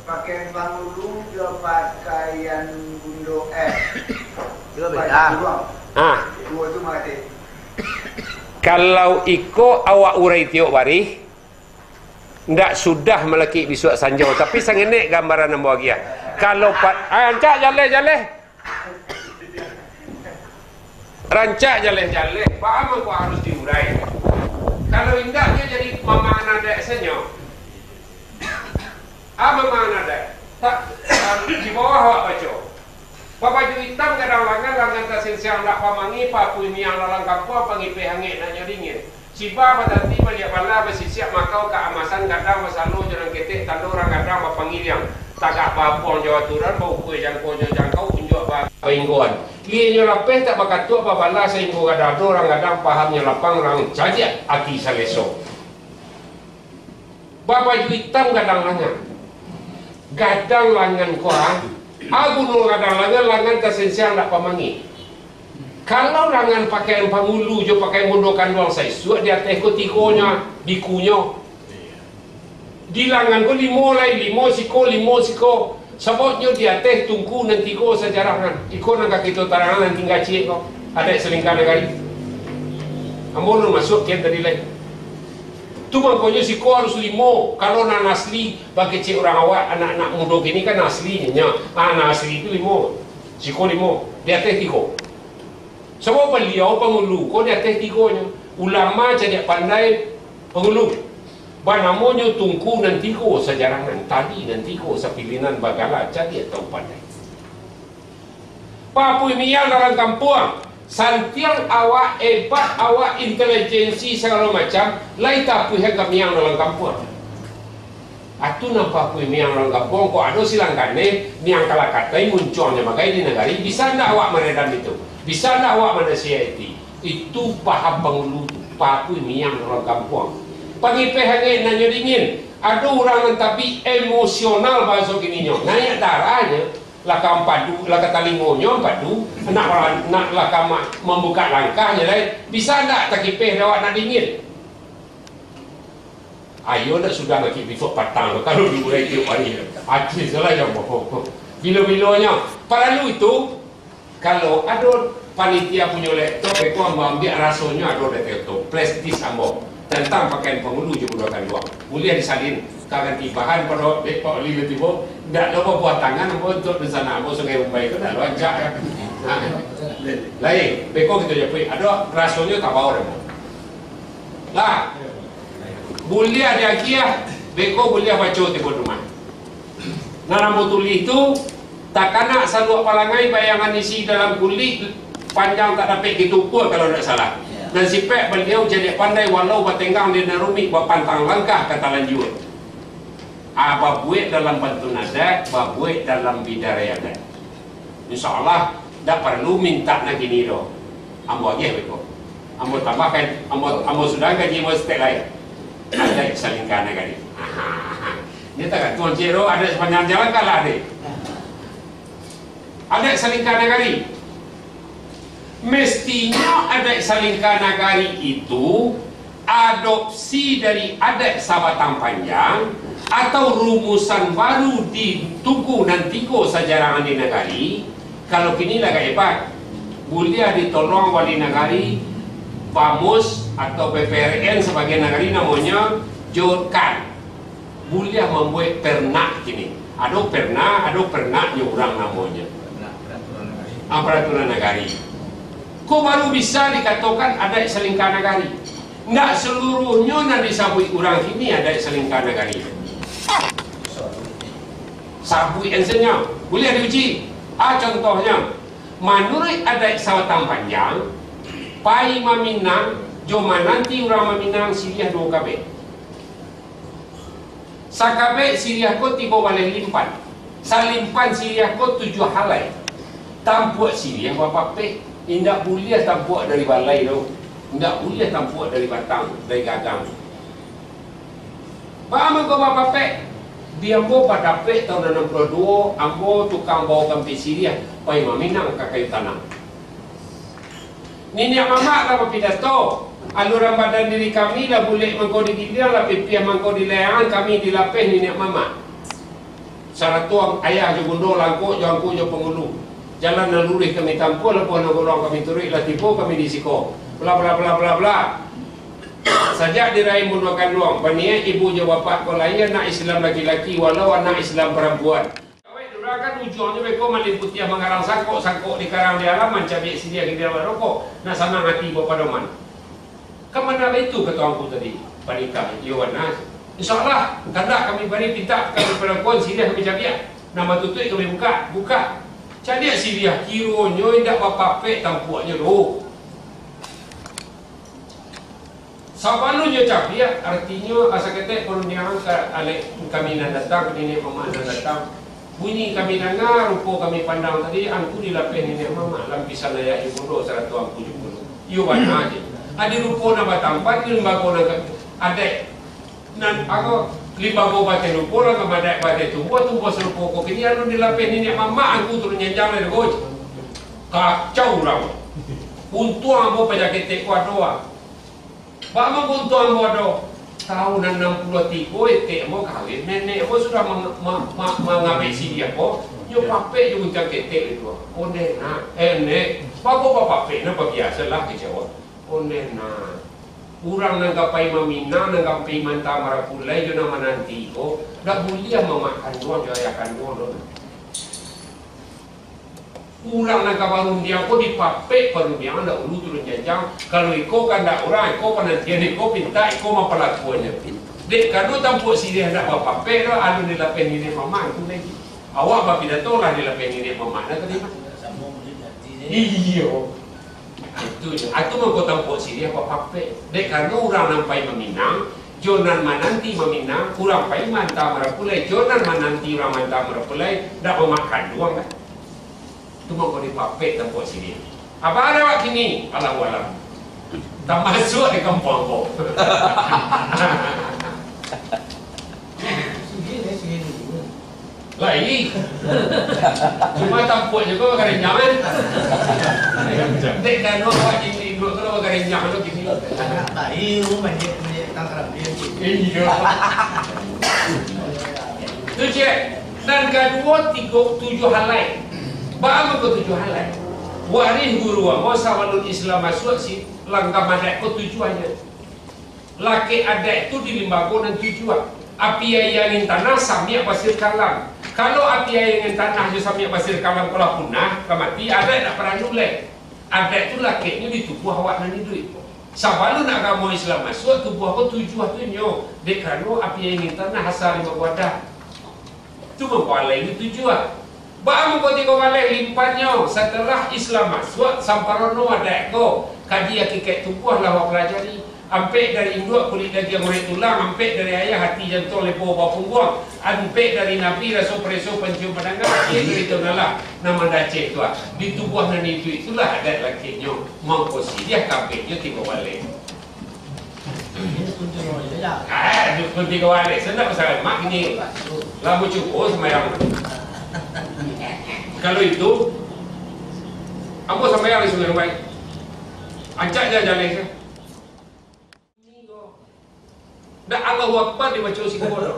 Pakaian pangulu jo pakaian bundo, eh, Itu beda. Baju buruang. Ah. Duo tu mangati. Kalau iko awak urai tiok barih, ndak sudah malakik bisuak sanjo, tapi sangenek gambaran ambo agiah. Kalau pat-, ah, rancak jaleh-jaleh. Rancak jaleh-jaleh, baa mangko harus diurai? Kalau indak, nyo jadi mamangan adaik sanyo. Ah, mamangan adaik. Tak, di bawah awak baco. Babaju itam gadang langan, langan tasinsiang ndak pamangi, papuih miang dalam kampuang, pangipeh angek nak nyo dingin. Siba batanti baliak bala, basisiak makau kaamasan, gadang basalo jo nan ketek, tando urang gadang bapangiliang, tagak baapuang jo aturan, baukua jangko jo jangkau, unjuak ba-, bainggoan. Lienyo lapeh tak bakatuak babala, sainggo gadang ado urang gadang, pahamnyo lapang, urang cadiak, ati saleso. Babaju itam gadang langan. Gadang langan ko, ah. Ah, guno gadang langan, langan tasensiang dak pamangih. Kalau langan pakaian pangulu jo pakaian bundo kanduang saisuak, di ateh ko tigonyo, bikunyo. Di langan ko limo lai, limo siko, limo siko. Sababnyo di ateh tungku nan tigo sajarangan. Iko nan ka kito tarangan nan tingga ciek ko. Adaik salingka nagari. Ambo alun masuak kian tadi lai. Tu mangkonyo siko harus limo. Kalau nan asli, bakecek urang awak, anak-anak mudo kini kan aslinyo. Ah, nan asli tu limo. Siko limo. Di ateh tigo. Sabab baliau pangulu ko di ateh tigonyo. Ulama cadiak pandai pangulu. Banamonyo tungku nan tigo sajarangan, tali nan tigo sapilinan, bagala cadiak atau pandai. Papuih miang dalam kampuang, santiang awak, ebat awak, intelijensi sagalo macam, lai tapuih ka miang dalam kampuang. Atu nan papuih miang dalam kampuang, kok ado silang kaneh, miang kalakatai muncuangnyo bagai di nagari, bisa ndak awak maredam itu? Bisa ndak awak manasihaiti? Itu paham pangulu tu, papuih miang dalam kampuang. Pangipeh angek nan nyo dingin, ado urang nan tapi emosional bahaso kininyo, naiak darahnyo, lah ka ampadu, lah ka talingonyo ampadu, nak, nak lah ka ma-, mambukak langkahnyo lai, bisa ndak takipeh dek awak nak dingin? Ayo ndak sudah lagi bisuak patang tu, kalau di urai tiok hari. Acil salah yang bohong. Bilo-bilonyo, paralu itu, kalau ado panitia punyo laptop, beko ambo ambiak rasonyo ado data tu, flash disk ambo, tantang pakaian pangulu jo bundo kanduang. Buliah disalin, ka ganti bahan pado dek Pak Wali tibo, ndak lo babuah tangan ambo untuak di sana, ambo Sungai Rumbai tu ndak lo rancak kan. Nah, lain, beko kito japuik, ado rasonyo tabao dek ambo. Lah, buliah diagiah, beko buliah baco tibo rumah. Nan ambo tulih tu, takana saluak palangai bayangan isi dalam kulik, panjang tak dapek ditukua kalau ndak salah. Nan sipek baliau cadiak pandai walau batenggang di nan rumik, bapantang langkah ka talanjua. Ah, babuek dalam pantun adaik, babuek dalam bidarai adaik. Insya Allah, dak paralu mintak nan kini doh. Ambo agiah beko. Ambo tambahkan, ambo, ambo sudah gaji ambo saketek lai. Adaik salingka nagari. Nyo tagantuang ciek doh, adaik sapanjang jalan kalah deh. Adaik salingka nagari. Mestinyo adaik salingka nagari itu adopsi dari adaik sabatang panjang atau rumusan baru di tungku nan tigo sajarangan di nagari. Kalau kini lah agak hebat, buliah ditolong wali nagari, Bamus atau P P R N sabagai nagari namonyo jo kan. Buliah mambuek pernak kini. Ado pernak, ado pernaknyo urang namonyo. Ah, peraturan nagari. Ko baru bisa dikatokan adaik salingka nagari. Ndak saluruahnyo nan disabuik urang kini adaik salingka nagari. Sabuik ansenyo. Buliah diuji. Ah, contohnyo, manuruik adaik sabatang panjang, pai maminang jo mananti urang maminang siriah duo kabek. Sakabek siriah ko tigo baleh limpan. Salimpan siriah ko tujuah halai. Tampuak siriah bapapek, indak buliah tampuak dari balai tu. Indak buliah tampuak dari batang, dari gagang. Baa mangko bapapek? Di ambo badapek taun anam puluah duo, ambo tukang bao kampia siriah, pai maminang ka kayu tanam. Niniak mamak lah bapidato, aluran badan diri kami lah bulek mangko di giliang, lah pipiah mangko di layangan, kami dilapeh niniak mamak. Sarato ayah jo bundo, langkok jo angku jo pangulu. Jalan nan luruih kami tampuah, labuah nan golong kami turuik, lah tibo kami di siko. Bla, bla, bla, bla, bla. Sajak dirain bundo kanduang, baniaik ibu jo bapak ko lahia anak Islam laki-laki, walau anak Islam parampuan. Awet urang kan ujuangnyo beko malimputiah mangarang sangkok, sangkok dikarang di alam, mancabiak siriah di dalam rokok, nak sanang ati bapadoman. Ka mano baitu kato angku tadi, panikah iyo bana. Insya Allah, kandak kami bari pintak kami padakuan siriah kami cabiak, nan batutuik kami bukak, bukak. Cadiak siriah, kironyo indak bapapek tampuaknyo doh. Sabalun nyo cabiak, artinyo, asa ketek parundiangan ka alek kami nan datang, niniak mamak nan datang. Bunyi kami danga, rupo kami pandang tadi, angku dilapeh niniak mamak, lapisan ayah jo bundo, sarato angku jo bundo. Iyo bana je. Adi rupo nan batampat, limbago nan ka-, adaik nan, ako, limbago bateh rupo, lah ka madaik bateh tumbuah, tumbuah sarupo ko kini, alun dilapeh niniak mamak, angku turun janjang lai doh, Goj. Kacau urang. Untuang ambo paja ketek ko ado, ah. Baa mangko untuang ambo ado? Taun anam puluah tigo, etek ambo kawin, nenek ambo sudah mang-, ma-, ma-, mangabek siriah ko, nyo papek jo guntiang ketek itu. Ondeh nak, eh, nek, baa kok bapapek nak, babiasolah, kecek ambo. Ondeh nak, urang nan ka pai maminang, nan ka pai manta marapulai jo nan mananti ko, dak buliah mamak kanduang jo ayah kanduang doh. Urang nan ka barundiang ko dipapek parundiangan dahulu turun janjang. Kalau iko kandak urang, iko panantian, iko pintak, iko mapalakuannyo. Dek karano tampuak siriah ndak bapapek doh, alun dilapeh niniak mamak tu lai. Awak bapidato lah dilapeh niniak mamak, nah tadi mah. Iyo. Itu je. Atu mangko tampuak siriah bapapek. Dek karano urang nan pai maminang, jo nan mananti maminang, urang pai manta marapulai, jo nan mananti urang manta marapulai, ndak mamak kanduang kan. Tu mangko dipapek tampuak siriah. Apo ado awak kini? Allahu alam. Tamasuak di kampuang ko. Lai. Cuma tampuak juo bakarenyang, kan? Dek dano awak induak-induak tu lah bakarenyang tu kini. Lai, manjek, manjek tangkarambin. Iyo. Tu cek. Nan kaduo, tigo, tujuah halai. Baa mangko tujuah halai? Warih guru ambo sabalun Islam masuak si langkah madak ko tujuahnyo. Lakek adaik tu di limbago nan tujuah. Api, aia, angin, tanah, samiak, basir, kalam. Kalau api, aia, angin, tanah jo samiak, basir, kalam ko lah punah, lah mati, adaik ndak paralu lai. Adaik tu lakeknyo di tubuah awak nan iduik. Sabalun agamo Islam masuak, tubuah ko tujuah tu nyo, dek karano api, aia, angin, tanah asa limbago adaik. Tu mangko alai ni tujuah. Baa mangko tigo baleh limpannyo, satalah Islam masuak, samparono adaik ko, kaji akikaik tubuah lah bapalajari. Ampek dari induak, kulik dagiang, urek tulang, ampek dari ayah, ati, jantuang, lepo, babungguang, ampek dari Nabi, raso, pareso, pancium, padanga, akhia dari Tuhan Allah, nan mandacek tu, ah. Di tubuah nan iduik tu lah adaik lakeknyo, mangko siriah kabehnyo tigo baleh. Ah, dukun tigo baleh. Senang pasal mak ni. Lah ambo cubo sambayang. Kalau itu, ambo sambayang di Sungai Ruai. Ancak je jaleh se. Dak Allahu Akbar dibaco siko doh.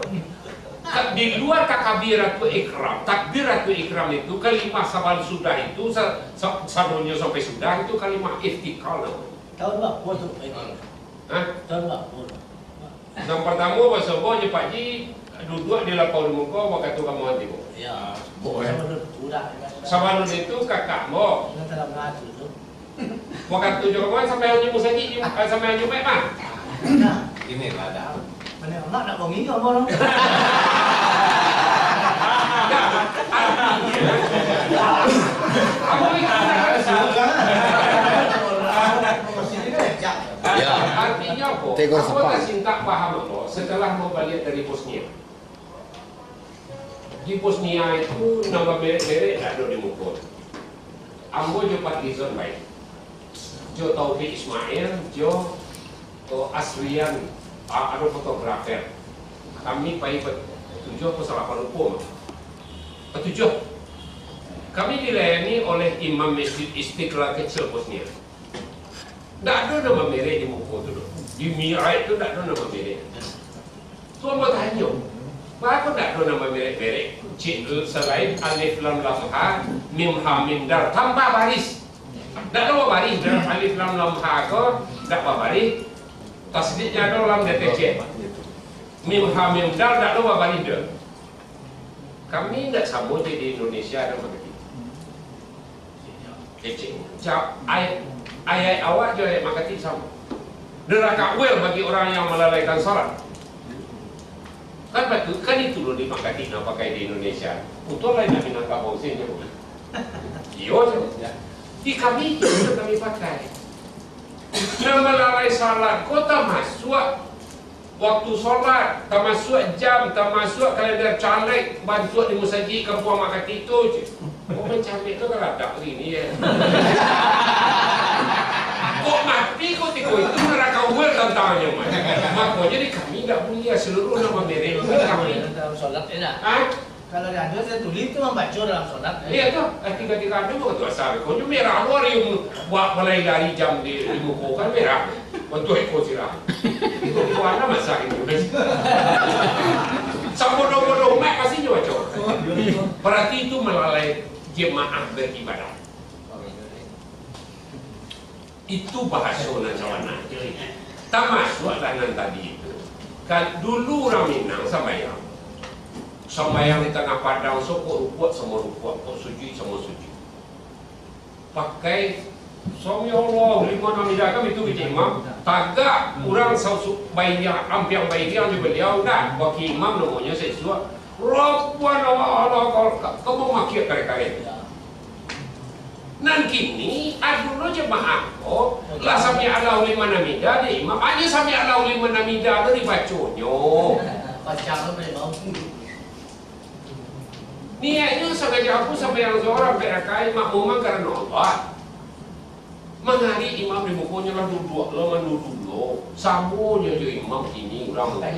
Di luar takbiratul ihram. Takbiratul ihram itu kalimah sabalun sudah itu sa-, sa-, sadonyo sampai sudah itu kalimah iftikar namonyo. Tahun barapo tu? Hah? Tahun barapo tu? Nan partamo, basobonyo Pak Ji duduak di lapau di muko, bakato ka Muhan tibo. Ya. Bo, eh. Sabalun tu dah. Sabalun itu kakak ambo. Ingat dalam ngaji tu. Bakato jo ka Muhan sampai anyo musajik, eh, sampai anyo mek mah. Nah. Inilah dah. Mana amak nak bongi ke abang? Dah. Aku ni tak ada. Ya. Artinya apa? Tegur apa sapa? Dah sintak paham apa setelah mau balik dari Bosnia? Di Bosnia itu namo merek-merek ndak ado di muko. Ambo jo Fadlizon baik. Jo Taufik Ismail, jo, oh, Asrian, a-, ado fotografer. Kami pai batujuah atau salapan rupo mah. Batujuah. Kami dilayani oleh imam Masjid Istiqlal kecil Bosnia. Ndak ado namo merek di muko tu doh. Di mi'raj tu ndak ado namo merek. Tu ambo tanyo, "Baa kok ndak ado namo merek-merek?" Cik, salain alif lam lam ha, mim ha mim dal, tanpa baris. Ndak ado baris doh, alif lam lam ha ko ndak babaris. Tasdiknyo ado lam detek cek. Mim ha mim dal ndak ado babaris doh. Kami ndak samo je di Indonesia ado makati. Kecek. Cak, ay-, ayat awak jo ayat makati samo. Neraka well bagi orang yang melalaikan salat. Kan batu, kan itu loh di makati nak pakai di Indonesia. Untung lain nak Minangkabau sini. Iyo je. Di kami itu kami pakai. Nan malalai salat ko tamasuak waktu salat, tamasuak jam, tamasuak kalender caleg bantuak di musajik kampuang Makati tu je. Kok mancamik tu kan ladak hari ni, ya. Kok mati kok tiko itu neraka uwal tantangannyo, man. Makonyo di kami ndak buliah seluruh nan mamerek kami. Dalam salat, ya, dah. Ha? Kalau ado, saya tulis tu mambaco dalam salat, ya. Iya tu, eh, tiga-tiga ado waktu asar. Kok nyo merah luar, iyo, buat balai-lari jam di, di muko kan merah. Bantuak iko sirah. Iko, iko anak masak ini. Sabodoh-bodoh umat pasti nyo baco. Berarti itu melalai jemaah beribadah. Itu bahaso nan sabananyo. Tamasuaklah nan tadi itu. Kan dulu urang Minang sambayang. Sambayang di tangah padang, so kok rukuak samo rukuak, kok sujuik samo sujuik. Pakai Sami Allahu liman hamidah, kan itu kecek imam. Tagak urang sausu-, bairiang, ampiang bairiang jo baliau, kan? Wakil imam namonyo saisuak. Rabbana wa ala kal-, ka-, ka mamakiak kareh-kareh. Nan kini, aduh lo jemaah ko, lah sami Allahu liman hamidah dek imam, hanyo sami Allahu liman hamidah lo dibaconyo. Baca lo boleh mampu. Niaiknyo sangajo apo sambayang surang ampek rakaat makmuman karano Allah. Mangari imam di mukonyo lah duduak lo, manduduak lo. Samonyo jo imam kini urang mulai.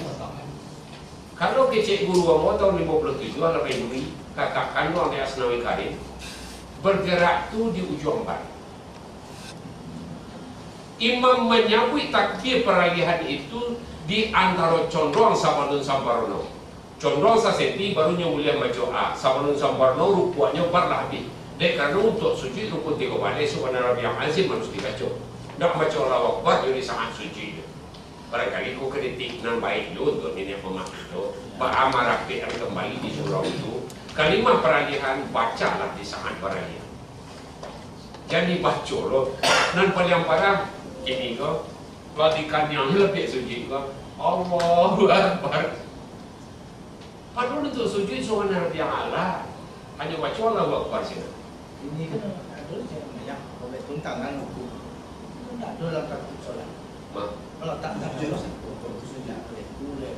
Kalau kecek guru ambo tahun limo puluah tujuah lah bainduik, katakan urang di Asnawi Karim, bergerak tu di ujuang badan. Imam manyabuik takbir paralihan itu di antaro condong sabalun samparono. Condong sasenti baru nyo buliah maco A, sabalun samparono rukuaknyo bar lah abih. Dek karano untuak sujuik rukun tigo baleh subhana rabbiyal azim harus dibaco. Ndak maco Allahu Akbar jo di saat sujuik tu. Barangkali ko kritik nan baik juo untuak niniak mamak kito. Baa marapekkan kambali di surau tu. Kalimah paralihan bacalah di saat paralihan. Jan dibaco lo. Nan paliang parah, kini ko, lah dikaniang lah pihak sujuik ko. Allahu Akbar. Padahal untuak sujuik subhana rabbiyal a'la. Hanyo baco Allahu Akbar sinan. Ini kan ado je banyak robek tuntangan hukum. Itu ndak ado dalam tartib solat. Ma? Kalau tak ada sujud, sujud, boleh, boleh.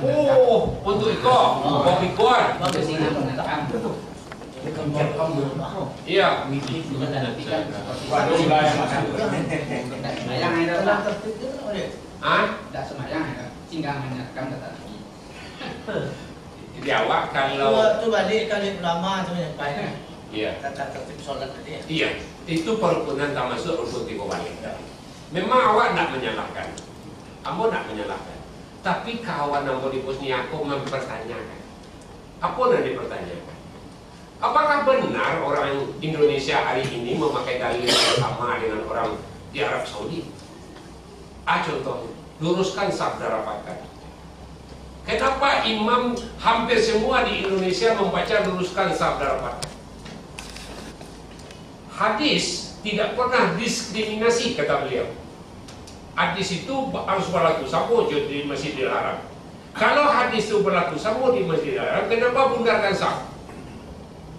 Oh, untuak iko, kopi kuat. Iya. Dalam tartib tu boleh. Hah? Dak sembahyang, ya. Tinggal mengingatkan kata Nabi. Jadi awak kalau tu, tu balik kali ulama tu menyampaikan. Iya. Tata tertib solat tadi, ya. Iya. Itu perukunan tamasuak rukun tigo baleh. Memang awak ndak menyalahkan. Ambo ndak menyalahkan. Tapi kawan ambo di Bosnia ko mempertanyakan. Apo nan dipertanyakan? Apakah benar orang Indonesia hari ini memakai dalil yang sama dengan orang di Arab Saudi? A, contohnya, luruskan saf dan rapatkan. Kenapa imam hampir semua di Indonesia membaca luruskan saf dan rapatkan? Hadis tidak pernah diskriminasi, kata beliau. Hadis itu harus berlaku samo jo di Masjidil Haram. Kalau hadis itu berlaku samo di Masjidil Haram, kenapa bongkarkan saf?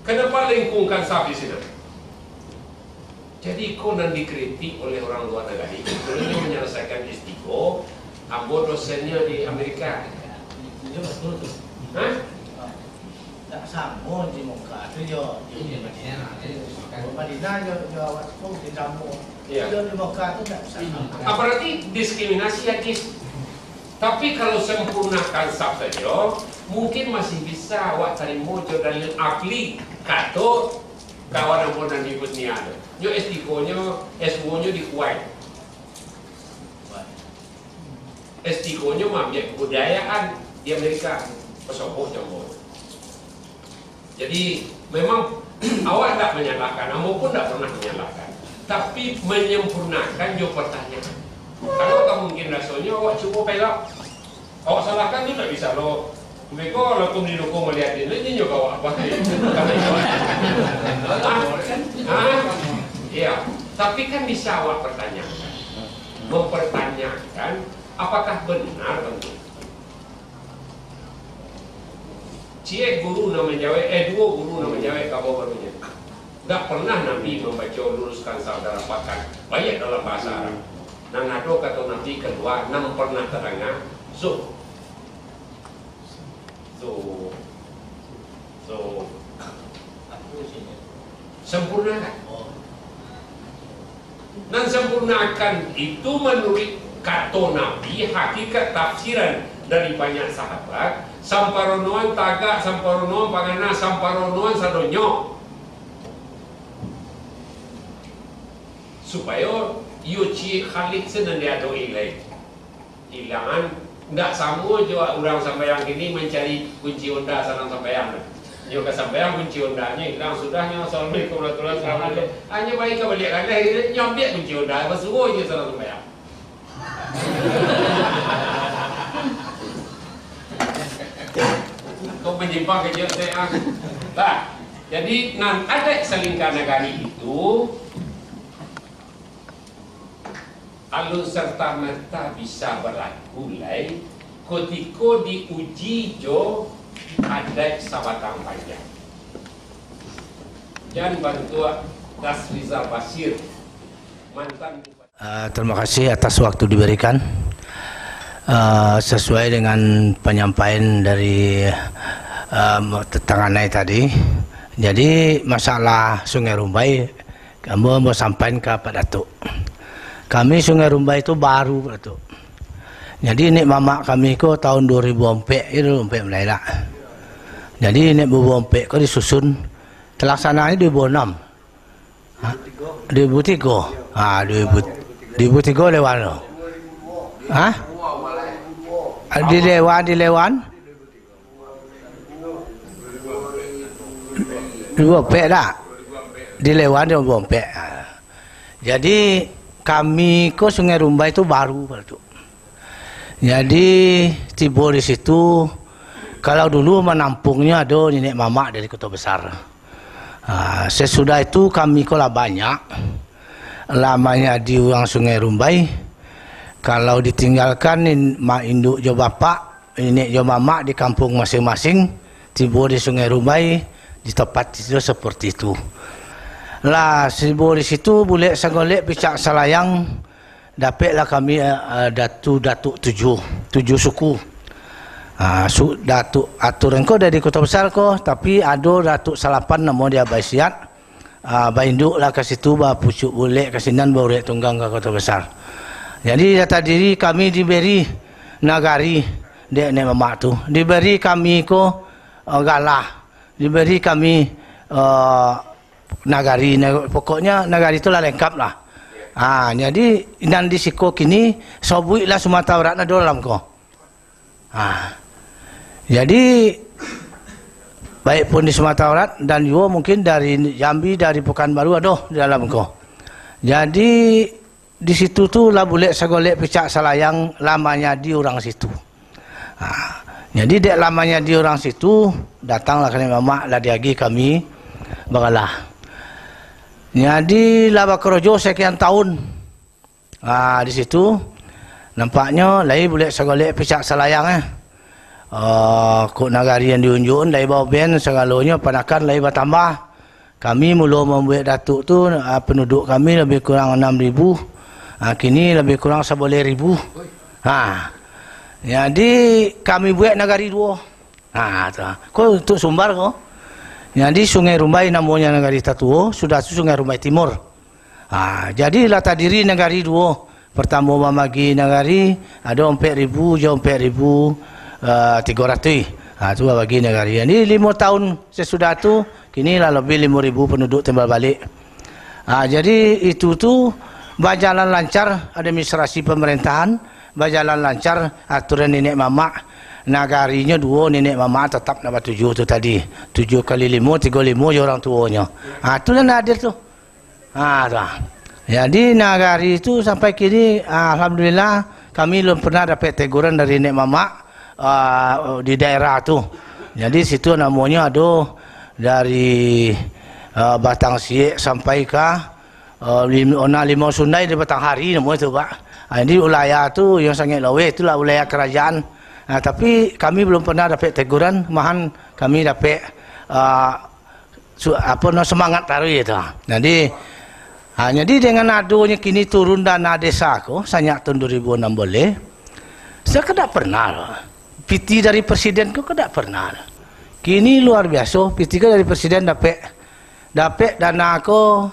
Kenapa lengkungkan saf di sini? Jadi, iko nan dikritik oleh orang luar nagari, sebelumnya menyelesaikan S tiga, ambo dosennya di Amerika. Iyo, betul tu. Hah? Tak samo di Mekah tu jo di Madinah. Madinah jo, jo awak tu di samo. Iya. Jo di Mekah tu tak samo. Ah, berarti diskriminasi hadis. Tapi kalau sempurnakan saf saja, mungkin masih bisa awak tarimo jo dalil akli, kato kawan ambo nan di Bosnia tu. Nyo S tiga-nyo, S dua-nyo di Kuwait. S tiga-nyo maambiak kebudayaan di Amerika, pasobok jo ambo. Jadi, memang awak ndak menyalahkan, ambo pun ndak pernah menyalahkan. Tapi, menyempurnakan jo pertanyaan. Kalau ka mungkin rasonyo, awak cubo pelak. Awak salahkan tu ndak bisa lo. Mereka lakum dinukum melihat ini, ini juga awak apa? Hah? Iya. Tapi kan bisa awak pertanyakan. Mempertanyakan apakah benar bentuk. Ciek guru nan manjawek, eh, duo guru nan manjawek ka bawah barunyo. Ndak pernah Nabi mambaco luruskan sabda rapakan, baiak dalam bahasa Arab. Nan ado kato Nabi kalua, nan pernah tadanga, zuh. Zuh. Zuh. Sempurnakan. Nan sempurnakan itu manuruik kato Nabi, hakikat tafsiran dari banyak sahabat, samparonoan tagak, samparonoan pangana, samparonoan sadonyo. Supayo iyo ciek khalik se nan diadok-i lai. Ilangan, ndak samo jo urang sambayang kini mancari kunci onda sadang sambayang. Nyo ka sambayang, kunci ondanyo ilang, sudahnyo, "Assalamualaikum warahmatullahi wabarakatuh." Hanyo pai ka baliak kaleh, nyo ambiak kunci onda, basuo inyo sadang sambayang. Kok manyimpang ka ciek, ah. Bah, jadi nan adaik salingka nagari itu alun serta-merta bisa balaku lai, kutiko diuji jo adaik sabatang panjang. Jan bantuak Das Rizal Basir, mantan Bupati. Eh, terima kasih atas waktu diberikan. Eh, sesuai dengan penyampaian dari, eh, tetanganai tadi, jadi masalah Sungai Rumbai, ambo, ambo sampaikan ka Pak Datuk. Kami Sungai Rumbai tu baru, Pak Datuk. Jadi, nek mamak kami ko tahun dua ribu ampek, itu dua ribu ampek mulai lah. Jadi, nek dua ribu ampek ko disusun, terlaksananyo dua ribu enam. Ha? Dua ribu tiga. Ha, dua ribu, dua ribu tiga lewat tu. Ha? Di Lewan, di Lewan. Dua ampek dah. Di Lewan dua ampek. Ha. Jadi, kami ko Sungai Rumbai tu baru, Pak Datuk. Jadi, tibo di situ, kalau dulu manampungnyo ado niniak mamak dari Koto Besar. Ah, sasudah itu kami ko lah banyak, lah manyadi urang Sungai Rumbai. Kalau ditinggalkan nin-, mak induk jo bapak, niniak jo mamak di kampuang masing-masing, tibo di Sungai Rumbai, di tampat itu seperti itu. Lah, tibo di situ, bulek sagolek, picak salayang, dapeklah kami, eh, eh, datu-, datuk tujuh, tujuh suku. Ah, su-, datuk aturan ko dari Koto Besar ko, tapi ado datuk salapan namo di Abai Siat. Ah, bainduklah ka situ, bapucuak bulek ka sinan, baurek tunggang ka Koto Besar. Jadi, lah tadiri kami diberi nagari dek nek mamak tu. Diberi kami ko, eh, galah. Diberi kami, eh, nagari, na-, pokoknyo nagari tu lah lengkap lah. Ha, jadi, nan di siko kini, sabuiklah Sumatera Barat ado dalam ko. Ha. Jadi, baik pun di Sumatera Barat dan juo mungkin dari Jambi, dari Pekanbaru ado di dalam ko. Jadi, di situ tu lah bulek sagolek picak salayang lah manyadi urang situ. Ha, jadi dek lah manyadi urang situ, datanglah ka nek mamak lah diagiah kami bagalah. Jadi lah bakarajo sakian tahun. Ha, di situ nampaknyo lai bulek sagolek picak salayang, eh. Eh, kok nagari nan diunjuakan lai baoben, sagalonyo panakan lai batambah. Kami mulo mambuek datuk tu, ah, penduduk kami lebih kurang enam ribu, ah, kini lebih kurang sabaleh ribu. Ha. Jadi, kami buek nagari duo. Ha, tu. Ko untuk Sumbar ko. Jadi, Sungai Rumbai namonyo nagari tatuo, sudah tu Sungai Rumbai Timur. Ha, jadi lah tadiri nagari duo. Partamo mamagi nagari, ado ampek ribu jo ampek ribu, eh, tigo ratuih. Ha, tu babagi nagari. Jadi, limo tahun sasudah tu, kini lah labiah limo ribu panduduk timbal balik. Ha, jadi, itu tu bajalan lancar administrasi pamarintahan, bajalan lancar aturan niniak mamak. Nagarinyo duo, niniak mamak tatap nak batujuah tu tadi. Tujuah kali limo, tigo limo jo urang tuonyo. Ha, tu lah nan adil tu. Ha, tu. Jadi, nagari tu sampai kini, alhamdulillah, kami belum pernah dapek teguran dari nek mamak, ah, di daerah tu. Jadi, situ namonyo ado dari, ah, Batang Siek sampai ka, ah, Lim-, Ona Limau Sundai di Batang Hari namonyo tu, Pak. Ah, jadi, wilayah tu yang sangat laweh, itulah wilayah kerajaan. Ah, tapi kami belum pernah dapek teguran, mahan kami dapek, ah, su-, apo no, semangat taruih tu. Jadi, ha, jadi dengan adonyo kini turun dana desa ko, sajak tahun dua ribu enam belas, saya kan dak pernah lah. Piti dari presiden ko kan dak pernah lah. Kini luar biaso, piti ko dari presiden dapek, dapek dana ko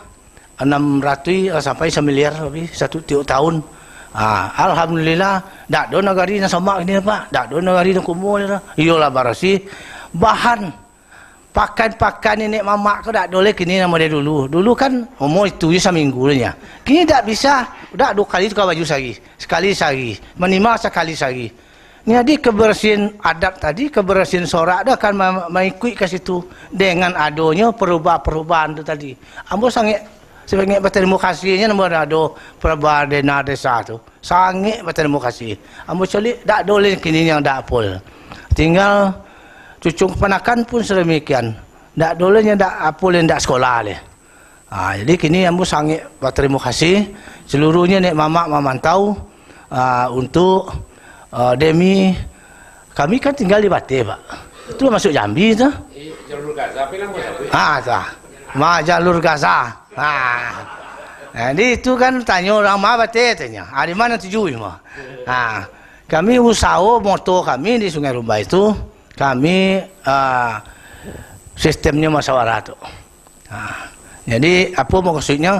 anam ratuih, eh, sampai samiliar lebih satu tiok tahun. Ah, alhamdulillah, dak ado nagari nan samak kini, Pak. Dak ado nagari nan kumuah ni lah. Iyolah barasih. Bahan pakan-pakan niniak mamak ko dak ado lai kini nan model dulu. Dulu kan umua itu je saminggu je. Kini dak bisa, dak duo kali tukar baju sahari, sakali sahari, minimal sakali sahari. Jadi kebersihan adat tadi, kebersihan sorak tu akan ma-, maikuik ka situ dengan adonyo perubahan-perubahan tu tadi. Ambo sangaik, sangaik batarimo kasihnyo nan ado perubahan dana desa tu. Sangaik batarimo kasih. Ambo caliak, dak ado lai kini nan dak apul. Tinggal cucu kapanakan pun sadamikian. Dak ado lai nan dak apul, nan dak sekolah lai. Ha, jadi kini ambo sangaik batarimo kasih saluruhnyo niniak mamak mamantau, ha, untuk, ha, demi kami kan tinggal di Bateh, Pak. Itu masuak Jambi tu. Eh, jalur Gaza, apa nama tu? Ha, tu. Ma, jalur Gaza. Ha. Jadi itu kan tanyo urang ma Bateh, tanyo. Ha, di ma tuju, ma? Ha. Kami usaho moto kami di Sungai Rumbai tu, kami, ah, sistemnyo musyawarah tu. Ha. Jadi, apo maksudnyo?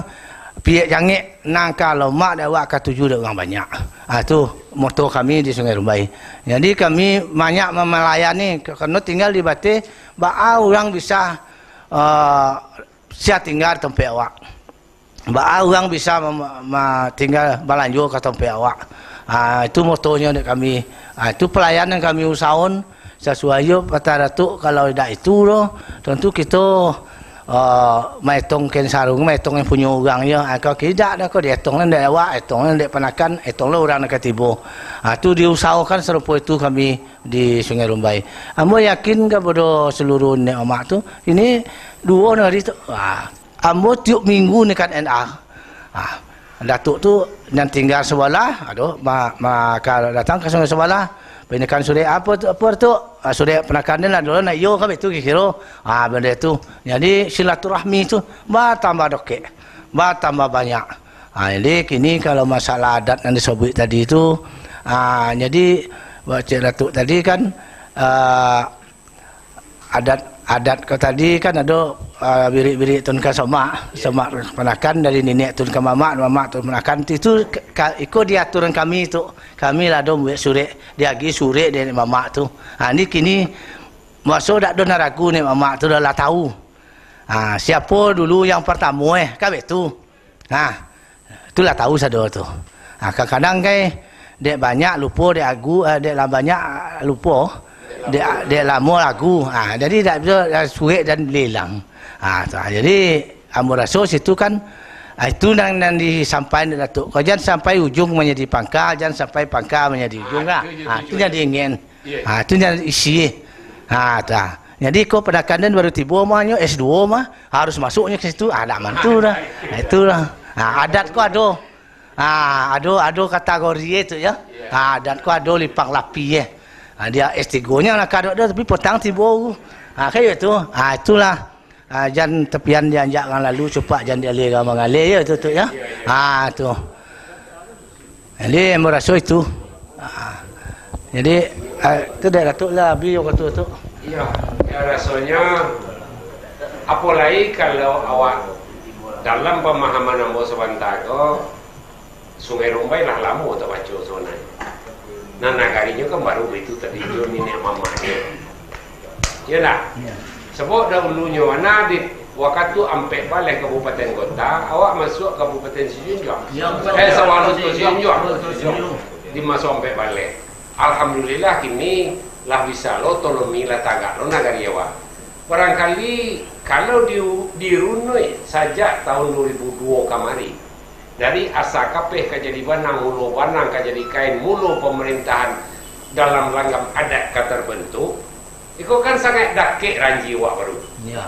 Piak jangek nan ka lomak dek awak, ka tuju dek urang banyak. Ha, tu moto kami di Sungai Rumbai. Jadi, kami banyak melayani, karano tinggal di Bateh, baa urang bisa, ah, sia tinggal di tampek awak. Baa urang bisa ma-, ma-, tinggal balanjo ka tampek awak. Ah, itu motonyo dek kami. Ah, itu pelayanan kami usahokan sasuai jo patah Datuk. Kalau indak itu doh, tantu kito, ah, maetong kain sarung, maetong nan punyo urang jo. Ah, kalau tidak doh, ko dietong lah dek awak, etong lah dek panakan, etong lah urang nan ka tibo. Ah, tu diusahokan sarupo itu kami di Sungai Rumbai. Ambo yakin kapado saluruh niniak mamak tu, ini duo nagari tu. Ah, Ambo tiok minggu naikan N A. Ah, Datuk tu nan tinggal sabalah, aduh, ma-, ma-, ka datang ka Sungai Sabalah, pinaikan surek apo tu, apo tu? Ah, surek panakan den lah dulu, nak iyo kan itu kiro. Ah, benda tu. Jadi silaturahmi tu batambah dokek, batambah banyak. Ah, jadi kini kalau masalah adat nan disabuik tadi tu, ah, jadi Cik Datuk tadi kan, ah, Adat, adat ko tadi kan ado, ah, birik-birik tun ka samak, samak panakan dari niniak tun ka mamak, mamak tun panakan. Itu ka, iko diaturan kami tu. Kami lah ado mambuek surek, diagiah surek dek niniak mamak tu. Ha, ni kini maso dak ado nan ragu niniak mamak tu dah lah tahu. Ha, siapo dulu yang partamo, eh, kan baitu. Nah, itulah tahu sado tu. Ah, kadang-kadang kai, dek banyak lupo, dek agu, eh, dek lah banyak, ah, lupo, dek, dek lamo agu. Ah, jadi dak bisa, ah, surek dan balilang. Ah, tu, ah, jadi ambo raso situ kan, ah, itu nan, nan disampaikan dek Datuk. Kau jan sampai ujung manjadi pangka, jan sampai pangka manjadi ujung lah. Ah, itu nan diingin. Iyo, iyo. Ha, tu nan isi. Ha, tu. Jadi, ko panakan den baru tibo mah, nyo S duo mah, harus masuak nyo ka situ. Ha, dak mantu dah. Ha, itulah. Ha, adat ko ado. Ha, ado, ado kategori e tu, yo. Iyo. Ha, adat ko ado limpang lapih, eh. Ha, dia S tigo nyo lah kadok dah, tapi patang tibo. Ha, kayak itu. Ha, itulah. Ah, jan tapian dianjak urang lalu, cupak jan dialih urang mangalih, yo, tu, tu, yo. Ah, tu. Jadi, ambo raso itu. Ah. Jadi, ah, tu dek Datuk lah, beliau kata tu. Iyo, yo, rasonyo, apo lai kalau awak, dalam pamahaman ambo sabanta ko, Sungai Rumbai lah lamo tabaco sabananyo. Nah, nagarinyo kan baru baitu tadi, jo niniak mamaknyo. Iyo ndak? Iyo. Sabab dahulunyo, nah, di wakatu ampek baleh kabupaten kota, awak masuak Kabupaten Sijunjuang. Iyo, betul. Eh, Sawaluto Sijunjuang. Sawaluto Sijunjuang. Di maso ampek baleh. Alhamdulillah, kini lah bisa lo otonomi, lah tagak lo nagari awak. Barangkali, kalau di, dirunoi sajak tahun duo ribu duo kamari, dari asa kapeh ka jadi banang, mulo banang ka jadi kain, mulo pamarintahan dalam langgam adat ka tarbantuk, iko kan sangaik dakek ranji awak baru. Iyo.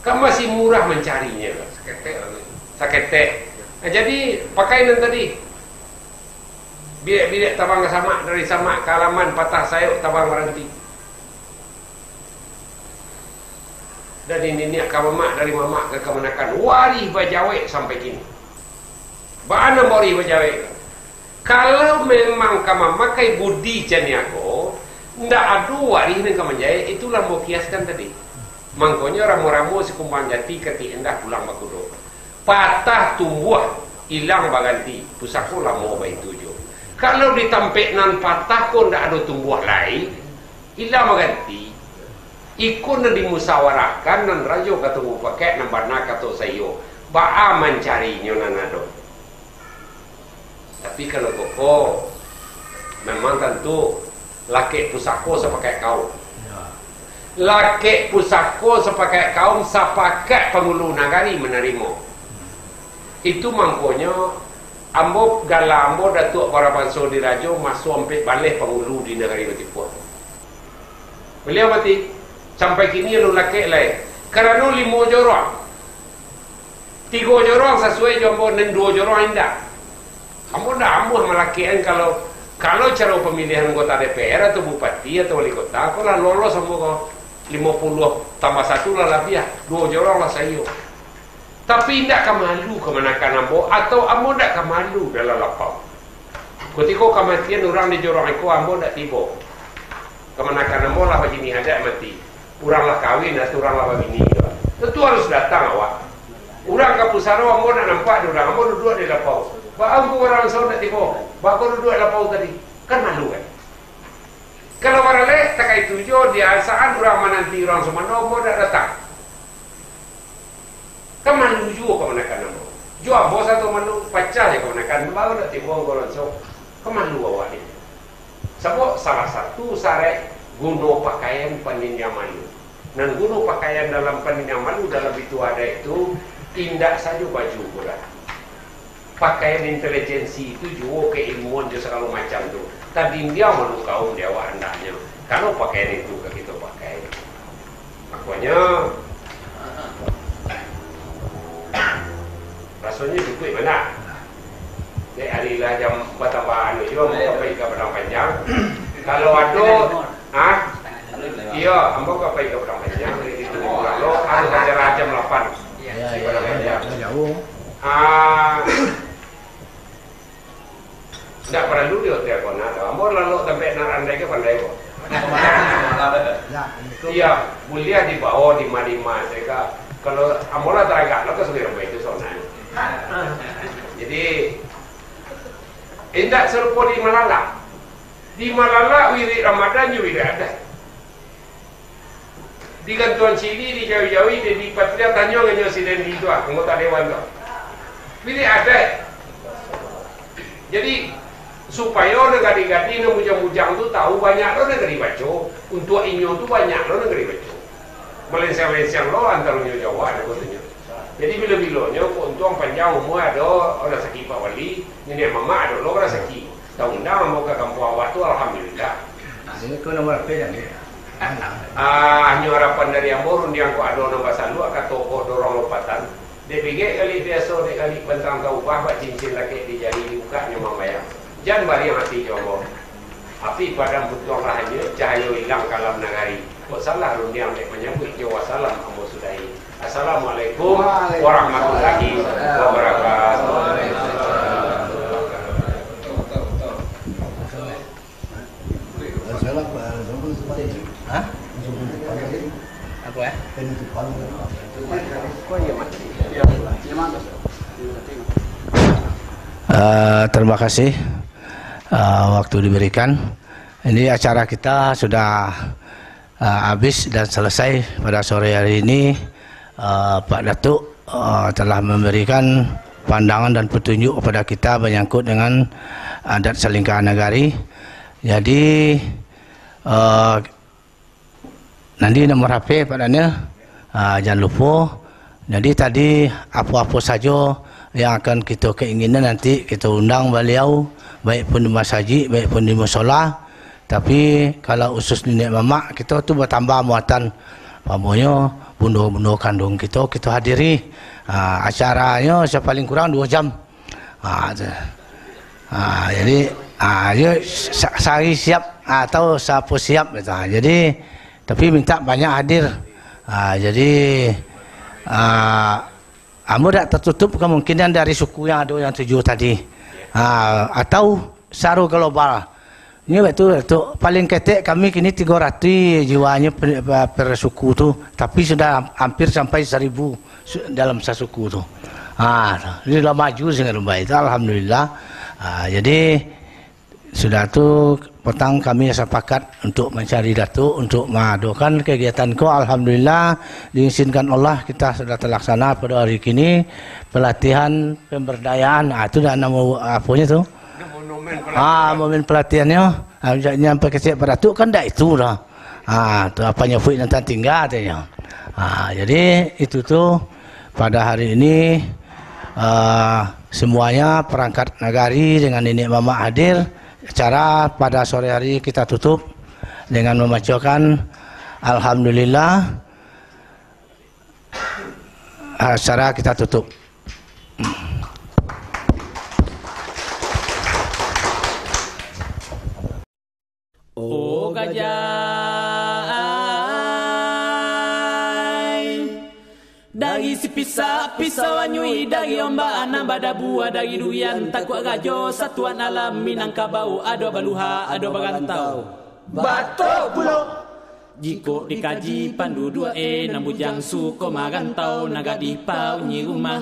Kan masih murah mancarinyo. Saketek. Nah, jadi, pakai nan tadi. Bilek-bilek tabang ka samak, dari samak ka alaman, patah sayok tabang baranti. Dari niniak ka mamak, dari mamak ka kamanakan, warih bajawek sampai kini. Baa nan warih bajawek tu? Kalau memang ka mamakai budi caniago, ndak ado warih nan ka manjawek, itulah ambo kiaskan tadi. Mangkonyo ramo-ramo si kumbang jati, katik indah pulang bakudo. Patah tumbuah, ilang baganti, pusako lamo baitu juo. Kalau di tampek nan patah ko ndak ado tumbuah lai, ilang baganti, iko nan dimusawarahkan, nan rajo kato mupakaik, nan bana kato saiyo. Baa mancarinyo nan ado? Tapi kalau koko, memang tantu lakek pusako sapakaik kaum. Ya. Lakek pusako sapakaik kaum, sapakaik pangulu nagari manarimo. Itu mangkonyo ambo, gala ambo Datuak Barabanso Dirajo, maso ampek baleh pangulu di nagari Batipuah. Baliau mati, sampai kini alun lakek lai. Karano limo jorong. Tigo jorong sasuai jo ambo, nan duo jorong indak. Ambo ndak amuah malakekan kalau, kalau caro pamilihan anggota D P R atau bupati atau wali kota, ko lah lolos ambo ko. Limo puluah tambah satu lah labiah, duo jorong lah saiyo. Tapi indak ka malu kamanakan ambo, atau ambo ndak ka malu dalam lapau. Kutiko kamatian urang di jorong iko, ambo ndak tibo. Kamanakan ambo lah babini adat mati. Urang lah kawin, atau urang lah babini juo. Tantu harus datang awak. Urang ka pusaro, ambo ndak nampak di urang, ambo duduak di lapau. Baa ngku urang sawo ndak tibo? Baa ko duduak di lapau tadi? Kan malu kan? Kalau baralek, takah itu juo, di saat urang mananti urang sumando, ambo ndak datang. Kan malu juo kamanakan ambo. Jo ambo sato malu, pacah jo kamanakan, baru ndak tibo anggo lanso. Kan malu awak ni. Sabab salah satu saraik guno pakaian pandindiang malu. Nan guno pakaian dalam pandindiang malu dalam bituah adaik tu, indak sajo baju ko doh. Pakaian intelijensi tu juo, kailmuan jo sagalo macam tu. Tadindiang malu kaum di awak andaknyo. Kalau pakaian itu ka kito pakai. Makonyo, rasonyo cukuik bana. Dek ari lah jam batambah anu juo, ambo ka pai ka Padang Panjang. Kalau ado, ha? Iyo, ambo ka pai ka Padang Panjang, dari situ lalu, anu acara jam lapan. Di Padang Panjang. Ah, Ndak paralu di hotel ko nah, ambo lalok tampek nan randai ko pandai ko. Iyo, buliah dibawo di ma-di ma sajo ka. Kalau ambo lah taragak lo ka Sungai Rambai tu saunanyo. Jadi, indak sarupo di Malalak. Di Malalak wirik Ramadan jo wirik adaik. Di gantuang cili, di jawi-jawi, di, di patriak, tanyo nganyo si Dendi tu, ah, anggota dewan tu. Wirik adaik. Jadi, supayo nan gadih-gadih, nan bujang-bujang tu tahu, banyak lo nan gadih baco. Untuak inyo tu banyak lo nan gadih baco. Malenseng-lenseng lo antaronyo jo awak, katonyo. Jadi, bilo-bilonyo, kok untuang panjang umua, ado rasaki Pak Wali, niniak mamak ado lo rasaki. Taundang ambo ka kampuang awak tu, alhamdulillah. Jadi, ko nomor H P tadi. Ah, hanyo harapan dari ambo, rundiang kok ado nan basaluak, kato kok dorong lopatan. Dek bigek kali biaso, dek kali pantang taubah, bak cincin lakek di jari, dibukaknyo mambayang. Jan bariang ati jo ambo. Api padam putuang lah hanyuik, cahayo ilang kalam nagari. Kok salah rundiang dek manyabuik jo wassalam ambo sudahi. Assalamualaikum warahmatullahi wabarakatuh. Hah? Apa, eh? Eh, terima kasih, eh, waktu diberikan. Ini acara kita sudah, eh, habis dan selesai pada sore hari ini. Eh, Pak Datuk, eh, telah memberikan pandangan dan petunjuk kepada kita menyangkut dengan adat salingka nagari. Jadi, eh, Nanti nomor H P Pak Daniel, ah, jan lupo. Jadi tadi apo-apo sajo yang akan kito keinginan nanti kito undang baliau, baik pun di masajik, baik pun di musola. Tapi kalau usus niniak mamak, kito tu batambah muatan, umpamonyo bundo-bundo kanduang kito, kito hadiri. Ah, acaranyo sapaling kurang duo jam. Ha, tu. Ha, jadi, ha, yo sa-, sari siap, ha, atau sapo siap, gitu. Ha, jadi, tapi minta banyak hadir. Ah, jadi, ah, ambo dak tertutup kemungkinan dari suku yang ado yang tujuh tadi. Ah, atau saro global. Ini betul, betul. Paling ketek kami kini tiga ratus jiwanyo per, per suku tu, tapi sudah hampir sampai seribu su-, dalam sasuku tu. Ah, ini lah maju sangat baik. Alhamdulillah. Ah, jadi, sudah tu, petang kami sepakat untuk mencari Datuk, untuk mengadakan kegiatan ko. Alhamdulillah, diizinkan Allah, kita sudah terlaksana pada hari kini, pelatihan pemberdayaan. Ah, itu dah nama aponyo tu? Ah, momen pelatihannya. Ah, nyampai kecek pada tu kan dak itu dah. Ah, tu apa nyebuik nan tingga tu nyo. Ah, jadi itu tu pada hari ini, ah, semuanya perangkat nagari dengan niniak mamak hadir. Acara pada sore hari kita tutup dengan membacakan Alhamdulillah. Acara kita tutup. Oh gajah ai, dari sipisak pisau anyuik, dari ombak nan badabua, dari durian takuak rajo, satuan alam Minangkabau, ado baluha, ado barantau. Batok pulo. Jikok dikaji panduduak e, nan bujang suko marantau, nan gadih paunyi rumah.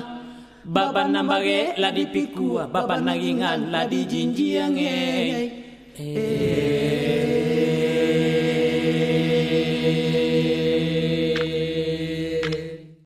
Baban nan barek lah dipikua, baban nan ringan lah dijinjiang e.